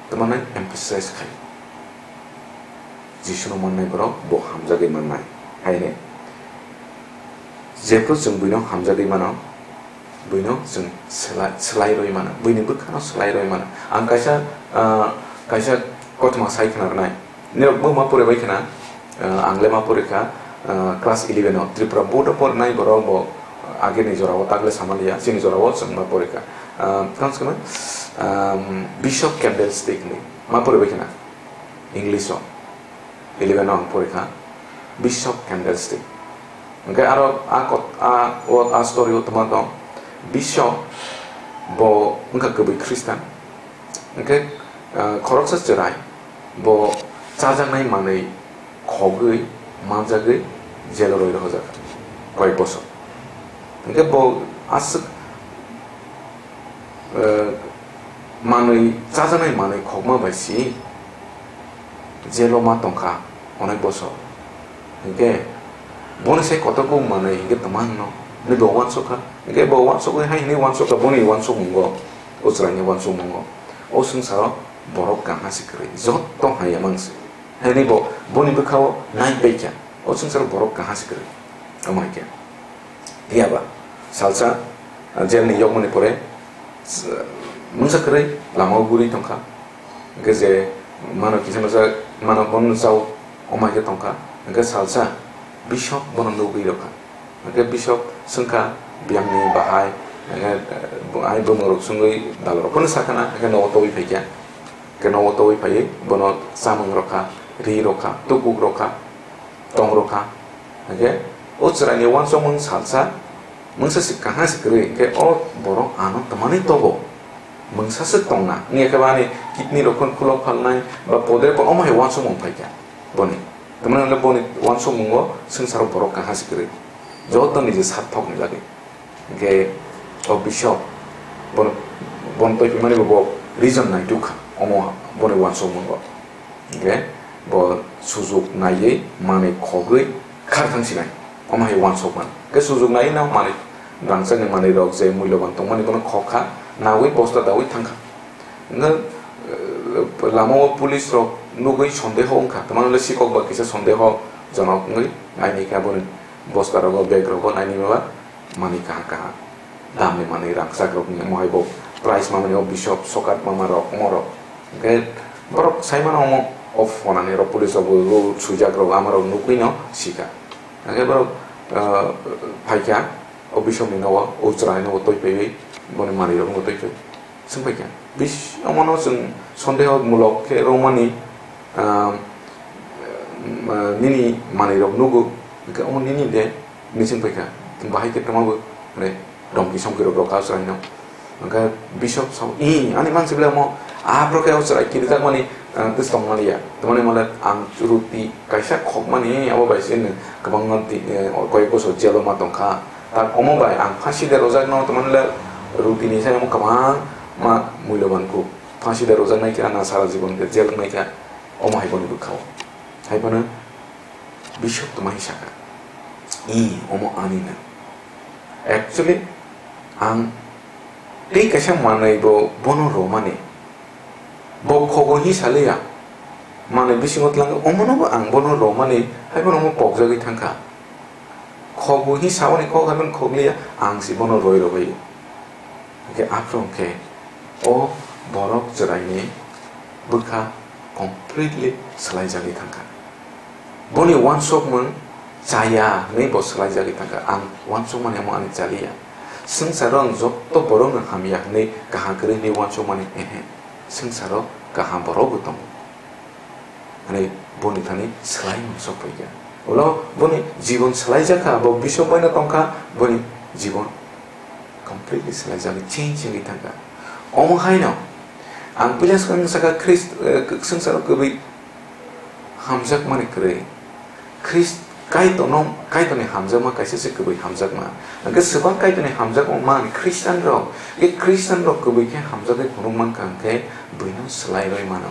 tamani emphasize khai. Jisuno mannai borok bo hamjagwi mannai. Haini jephru chwng buino hamjagwi mano, buino chwng swlai, swlai rwi mano, buini bwkhano swlai rwi mano. Ang kaisa, ah, kaisa kothoma sai khna rwnai. Nirok bo ma pore bai khna, ah, ang le ma pore kha, ah, class eleven o Tripura board o pornai borok bo ageni jorao takle sama liya, chini jorao chwng ma pore kha. Ah, tamo se khe, um, Bishop Candlestick ni ma pore bai khna English o. Eleven o ang porikha, Bishop Candlestick. Hwnkhe aro a kot-, a, o, a story o tongma tong, Bishop bo wngkha kwbwi Khristan. Hwnkhe, ah, khoroksa chwrai bo chajaknai manwi khogwi manjagwi jelo rwi rohorjak koi bosor. Hwnkhe bo aswk, eh, manwi chajaknai manwi khokma bai si jelo ma tongkha onek bosor. Hinkhe boni sai kotor kuk manwi hinkhe twma hwnno hinwi bo uansukha. Hinkhe bo uansukwi hai hinwi uansukha boni uansukmungo, o chwraini uansukmungo. O swngcharo borok kaham se kwrwi, joto hamya mang se. Haini bo boni bwkhao nai paikha, o swngcharo borok kaham se kwrwi. Omo hai khe. Phiya ba, salsa, ah, jail ni yokmani pore, s-, mungsa kwrwi lama o guri tongkha. Hwnkhe je mano kisa masa, mano bono chao, omo hai khe tongkha. Hwnkhe salsa Bishop bono nugwi rwkha. Hwnkhe Bishop swngkha biyangni bahai, hwnkhe, eh, bo-, ai bumung rok swngwi dalrok bono sakha na, hwnkhe nogo tobwi phaikha. Hwnkhe nogo tobwi phaiwi bono chamung rwkha, ri rwkha, tubuk rwkha. Tong rwkha. Hwnkhe o chwraini uansukmung salsa, mungsa se kaham se kwrwi, hwnkhe o borok ano twmani tobo, mungsa se tongna, wngya khe ba ani kidney rok phano khulok phalnai, ba podre phalnai, omo hai uansukmung phaikha boni. Tamani hwnle boni uansukmungo swngcharo borok kaham se kwrwi, joto niji sarthokni bagwi. Hwnkhe o Bishop bono, bono toiphaimani bo, bo reason nai dukha omo boni uansukmungo. Hwnkhe bo sujuk naiwi manwi khogwi khar thang sinai. Omo hai uansukmani. Hwnkhe sujuk naiwi no manwi rangchakni manwirok je mulyoban tongmani bono khokha, nawi bosta dawi thangkha. Hwnkhe, eh, lama o police rok nugwi sondeho wngkha, tamani le sikok ba kisa sondeho jonok wngwi naini khe aboni bosta rogo, bag rogo naini meba. Manwi kaha kaha damni manwi rangchak rokni omo hai bo price mamani o Bishop sokat mama rok omo rok. Hwnkhe borok sai mano omo o phone ani rok police rok bo rule swijak rok ama rok nugwi no sika. Hwnkhe borok, ah, phaikha o Bishop ni nogo, o chwrai nogo twi paiwi boni manwi rok no twi paiwi. Swngpaikha, bis-, omono chwng sondeho mulok khe romani, ah, nini manwirok nugo, hwnkhe omo nini de, hinwi swngpaikha, chwng bahai khe twma bo, hwnwi domki somki rok rwkha chwraino. Hwnkhe Bishop sao, "Ih, ani mansibele omo, aphuru khe o chwrai kirijakmani, ah, twis tongmaliya." Twmani mole ang ruti kaisa khokmani, abo bai se nwng kwbangma di-, eh, koyek bosor jail-o ma tongkha. Tak omo bai ang phasi de rwjakno, tamani le rutini sai omo kwbangma mulyoban kuk. Phasi de rwjaknai khe ano sara jibon khe jail wngnai khe omo hai boni bwkhao. Hai phano Bishop tongma hai sakha, "I, omo ani na." Actually, ang tei kaisa manwi bo bono romani. Bo khogo hi saliya. Manwi bisingo tlang omono bo ang bono romani, hai bono omo pokjagwi thangkha. Khogo hi saoni kok hai bono khokliya, ang si bono roi robai. Hwnkhe aphuru hwnkhe o borok chwraini bwkha completely swlaijagwi thangkha. Boni uansukmung chaya hwnwi bo swlaijagwi thangkha. Ang uansukmani omo ani chaliya. Swngcharo ang joto borokno hamya hwnwi kaham kwrwi hwnwi uansukmani, ehe. Swngcharo kaham borokbo tongo. Hwnwi boni thani swlaimung sok phaikha. Ulo boni jibon swlaijakha, bo Bishop baino tongkha, boni jibon completely swlaijagwi change wngwi thangkha. Omo haino ang puila swkang sakha Christ, eh, swngcharo kwbwi hamjakmani kwrwi. Christ, Kaitorno, Kaitorni hamjakma kaisa se kwbwi hamjakma. Hwnkhe swbak Kaitorni hamjakma man Christian rok, e Christian rok kwbwi khe hamjagwi phunuk mankha hwnkhe buino swlai rwi mano.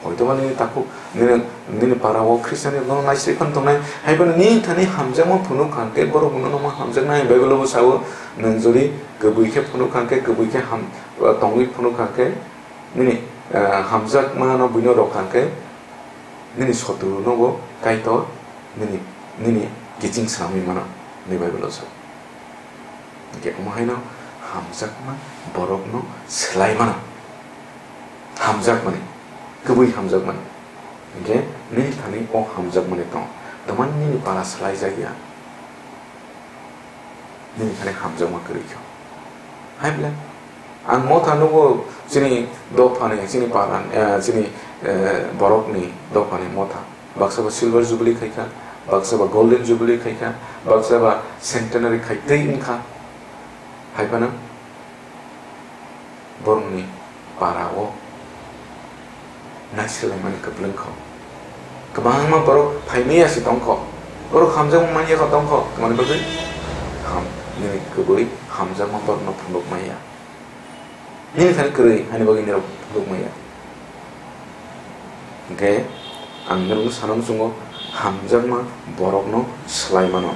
Hoito ba nini takhuk, nini, nini para o Christian rok nono naisai phano tongnai, hai phano nini thani hamjakma phunuk kha hwnkhe borok buino nono hamjaknai. Bible o bo sao, nwng jodi kwbwi khe phunuk kha hwnkhe, kwbwi khe ham-, tongwi phunuk kha hwnkhe, nini, ah, hamjakma no buino rwkha hwnkhe, Nini sotru nogo Kaitor nini, nini kiching swnamwi mano, hwnwi Bible o sa. Hwnkhe omo haino hamjakma borokno swlai mano. Hamjakmani, kwbwi hamjakmani. Hwnkhe nini thani o hamjakmani tong. Tamani nini para swlaijak ya. Nini thani hamjakma kwrwi kho. Hai bwle, ang motha nugo chini dophani, chini parani, eh, chini, eh, borokni dophani motha. Baksa ba silver jubilee khaikha, baksa ba golden jubilee khaikha, baksa ba centenary khaitwi wngkha. Hai phano borokni para o naiselaimani kwplwng kho. Kwbangma borok phaimaya se tong kho. Borok hamjakma manya kho tong kho. Tamoni bagwi ham, nini kwbwi hamjakma borokno phunuk maya. Nini thani kwrwi hani bagwi nirok phunuk maya. Hwnkhe ang norokno sana muchungo hamjakma borokno swlai mano.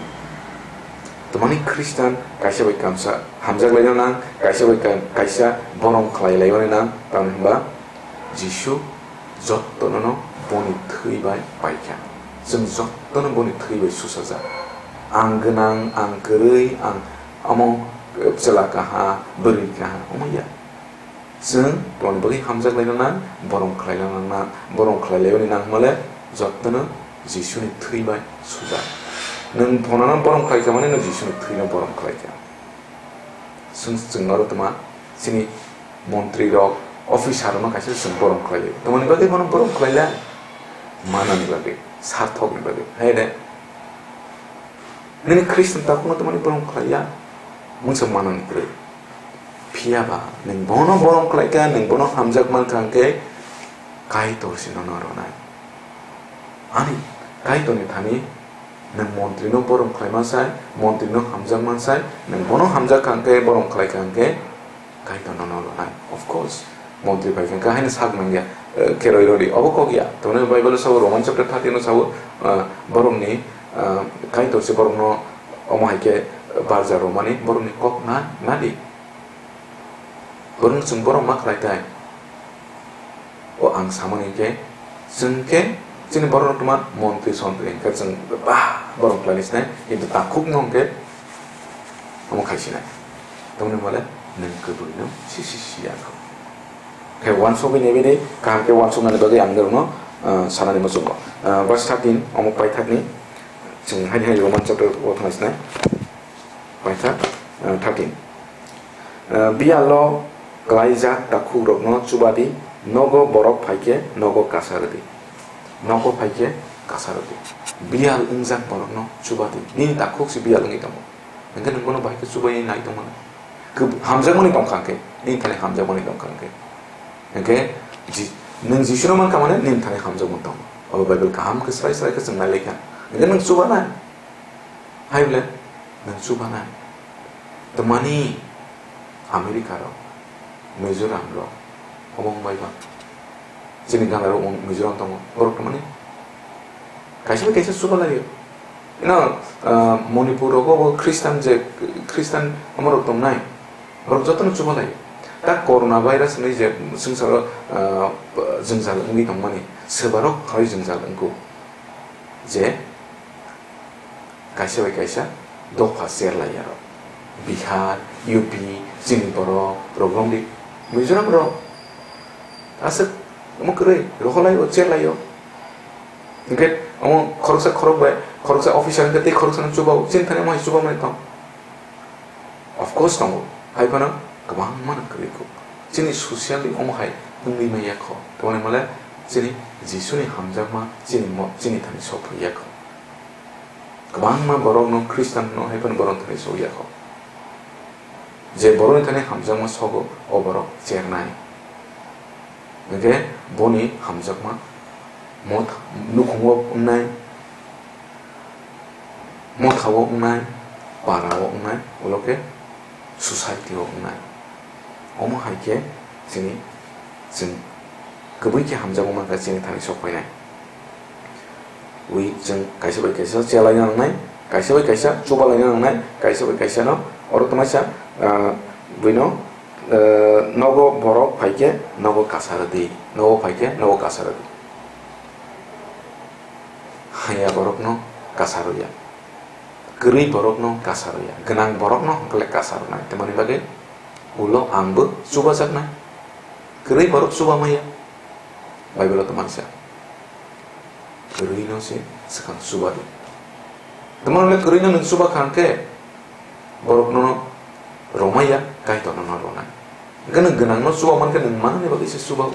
Tamani Khristan kaisa bai kamsa hamjak laina nang, kaisa bai ka-, kaisa borong khlai laiwi nang, tamni hwnba Jisu jottono no boni thwi bai paikha. Chwng jottono boni thwi bai suchajak. Ang gwnang, ang kwrwi, ang omo chwla kaha, bwrwi kaha, omo ya. Chwng tamni bagwi hamjak laina nang, borong khlai laina nang, borong khlai laiwi nang hwnmale jottono Jisuni thwi bai sujak. Nwng phonano borong khlai kha mani nwng Jisuni thwino borong khlai kha. Chwng, chwng oro tma chini montri rok, officer rokno kaisa chwng borong khlai lai. Tamoni bagwi bono borong khlai lai? Manani bagwi, sarthokni bagwi. Hai de. Nini Khristan takhukno tamani borong khlai ya? Mungsa manani kwrwi. Phiya ba, nwng bono borong khlai kha, nwng bono hamjak man kha hwnkhe Kaitor se nono ronai. Ani Kaitorni thani nwng montrino borong khlai man sai, montrino hamjak man sai, nwng bono hamjak kha hwnkhe, borong khlai kha hwnkhe, Kaitor nono ronai. Of course, montri bai kha haino sak nangya, eh, keroi rodi. Obo kok ya. Tamni Bible sao Roman chapter thirteen no sao, eh, borokni, eh, Kaitor se borokno omo hai khe barja romani borokni kok na, nadi. Borokno chwng borok ma khlai tai. O ang samani khe, chwng khe chini borok rok tuma montri sontri hwnkhe chwng ba borok khlai sinai, kintu takhuk no hwnkhe omo khai sinai. Tamni hwnmale nwng kwbwino si si si ya kho. Khe uansugwi naiwi de, kaham khe uansuknani bagwi ang norokno, ah, sanani muchungo. Ah, verse thirteen, omo paithakni, chwng haini hai Roman chapter o thangna sinai. Paithak, ah, thirteen. Ah, biyalo klaijak takhukrokno chubadi, nogo borok phaikhe nogo kasa rwdi. Nogo phaikhe kasa rwdi. Biyal wngjak borokno chubadi. Nini takhuk se biyal wngwi tongo. Hwnkhe nwng bono bahai khe chubai nai tongmani. Khe hamjakmani tongkha hwnkhe, nini thani hamjakmani tongkha hwnkhe. Hwnkhe ji-, nwng Jisuno mankha mane nini thani hamjakmani tongo. Obo Bible kaham khe srai srai khe chwng nailaikha. Hwnkhe nwng chubanai. Hai bwle, nwng chubanai. Twmani America rok, Mizoram rok, obo wngbai ba. Chini gana rok wng Mizoram tongo, borok twmani kaisa bai kaisa chuba laio. Ino, ah, Manipur rogo bo Christian je, Christian omo rok tongnai, borok jotono chuba laio. Ta corona virus hinwi je swngcharo, ah, jwngjal wngwi tongmani, swbarok hai jwngjal wngkuk je, kaisa bai kaisa dopha cher lai ya rok. Bihar, U P, chini borok, rok romdi, Mizoram rok. Aswk omo kwrwi, rohor lai o, cher lai o. Hwnkhe omo khoroksa khorok bai, khoroksa officer hwnkhe tei khoroksano chubao, chini thani omo hai chubamani tong. Of course tongo, hai phano kwbangma no kwrwi kuk. Chini socially omo hai wngwi manya kho. Tamoni hwnmale chini Jisuni hamjakma chini mo-, chini thani sok phai ya kho. Kwbangma borokno Christian no hai phano borok thani sok ya kho. Je borokni thani hamjakma sogo, o borok chernai. Hwnkhe boni hamjakma motha nukhungo wngnai, mothao wngnai, parao wngnai, ulo khe society o wngnai. Omo hai khe chini, chwng kwbwi khe hamjakma mankha chini thani sok phainai. Ui chwng kaisa bai kaisa chelaina nangnai, kaisa bai kaisa chubalaina nangnai, kaisa bai kaisa no oro tongnaisa, ah, buino, ah, nogo borok phaikhe nogo kasa rwdi, nogo phaikhe nogo kasa rwdi. Haya borokno kasa rwya, kwrwi borokno kasa rwya, gwnang borokno hwnkhe kasa rwnai. Tamoni bagwi ulo angbo chubajaknai. Kwrwi borok chuba maya. Bible-o tongmani sa, kwrwino se swkang chuba di. Tamoni bagwi kwrwino nwng chuba kha hwnkhe borokno romaya, Kaitorno no ronai. Hwnkhe nwng gwnangno chuba mankhe nwng manani bagwi se chuba-o.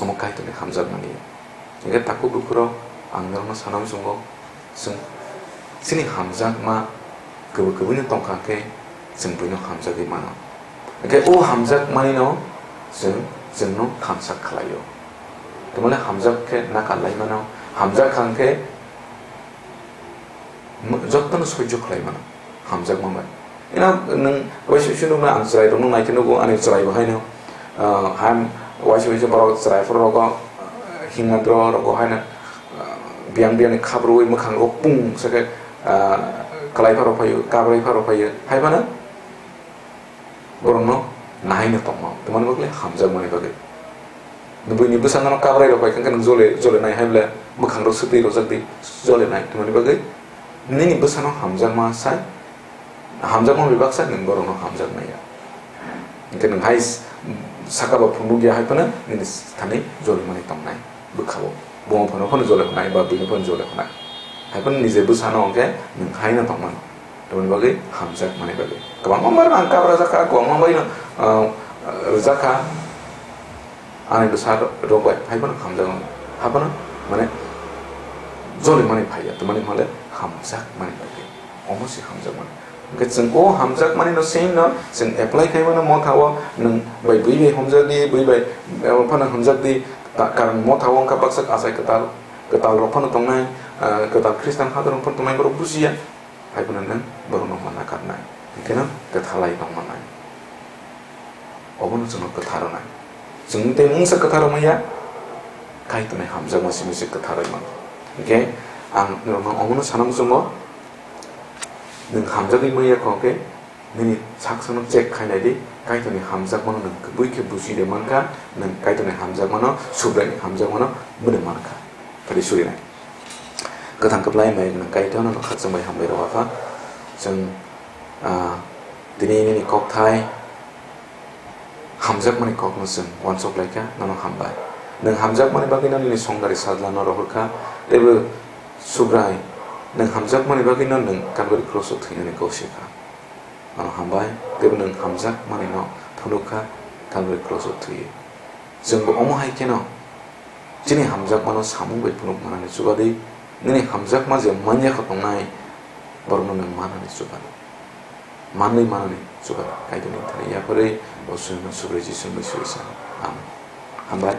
Omo Kaitorni hamjakmani. Hingke takhuk bukhurok ang norokno sana muchungo, chwng chini hamjakma kwbwi kwbwino tongkha khe chwng buino hamjagwi mano. Hingke o hamjakmanino chwng chwngno thansa khlaio. Tamole hamjak khe nakar lai mano, hamjak kha hingke Mo-, jotono soijo khlai mano, hamjakma bai. Ino nwng waisa waisa nukna ang chwrairokno naikhe nugo, ani chwraibo haino, ah, ham waisa waisa borok chwrai phuru rogo, ah, himna dro rogo haino, ah, biyang biyangni khabrwi mwkhang rok pung sakhe, ah, kwlai pharo phaio, kabrai pharo phaio, hai phano borokno nahaino tongma, tamani bagwi hamjakmani bagwi. Buini bwsano kabrai rok bai khe nwng jole, jole nai hai ble, mwkhang rok swtwi rojak di, jole nai, tamani bagwi nini bwsano hamjakma sai, hamjakma bai baksa nwng borokno hamjakmaya. Hingke nwng hai s-, saka ba phunuk ya hai phano nini thani jole mani tongnai bwkhao. Bo phano phano jole hwnai ba buino phano jole hwnai. Hai phano nije bwsano hwnkhe nwng haino tongmano. Tamoni bagwi hamjakmani bagwi. Kwbangma bar ang kap rwjakha, kwbangma bai no, ah, rwjakha. Ani bwsa rok bai hai phano hamjakmani. Hai phano mane jole mani phaiya. Tamani hwnle hamjakmani bagwi. Omo se hamjakmani. Hwnkhe chwng o hamjakmani no same no chwng apply khai mano motha o nwng bai bui bai hamjak di, bui bai, eh, phano hamjak di. Ta-, karon motha o wngkha baksa achai kwtal, kwtal rok phano tongnai, ah, kwtal Khristan hadar rok phano tongnai borok bujiya. Hai phano nwng borokno mana karnai. Hwnkhe no kwthalai tong mannai. Obono chwngno kwthar rwnai. Chwng tei mungsa kwthar rwmaya, Kaitorni hamjakma simi se kwthar rwmano. Hwnkhe ang norokno omono sana muchungo, nwng hamjagwi manya kho khe, nini sak sakno check khai nai di, Kaitorni hamjakmano nwng kubui khe buji de mankha, nwng Kaitorni hamjakmano, Subraini hamjakmano mwnwi mankha. Phari surinai. Kwthang kwplai mai gwnang Kaitor, nono khakchang bai hambai rw apha. Chwng, ah, tini nini kokthai hamjakmani kokno chwng uansuk lai kha, nono hambai. Nwng hamjakmani bagwino nini songdari sajlano rohor kha, teibo Subrai, nwng hamjakmani bagwino nwng Kalvari kroswo thwinani kok se kha. Nono hambai, teibo nwng hamjakmanino phunuk kha Kalvari kroswo thwiwi. Chwngbo omo hai kheno chini hamjakmano samung bai phunuk manani chuba di, nini hamjakma je manya kho tongnai, borokno nwng manani chuba di. Manwi manani chuba di. Kaitorni thani yapharwi bo chwngno Subrai Jisu mungwi swi sano. Amen. Hambai.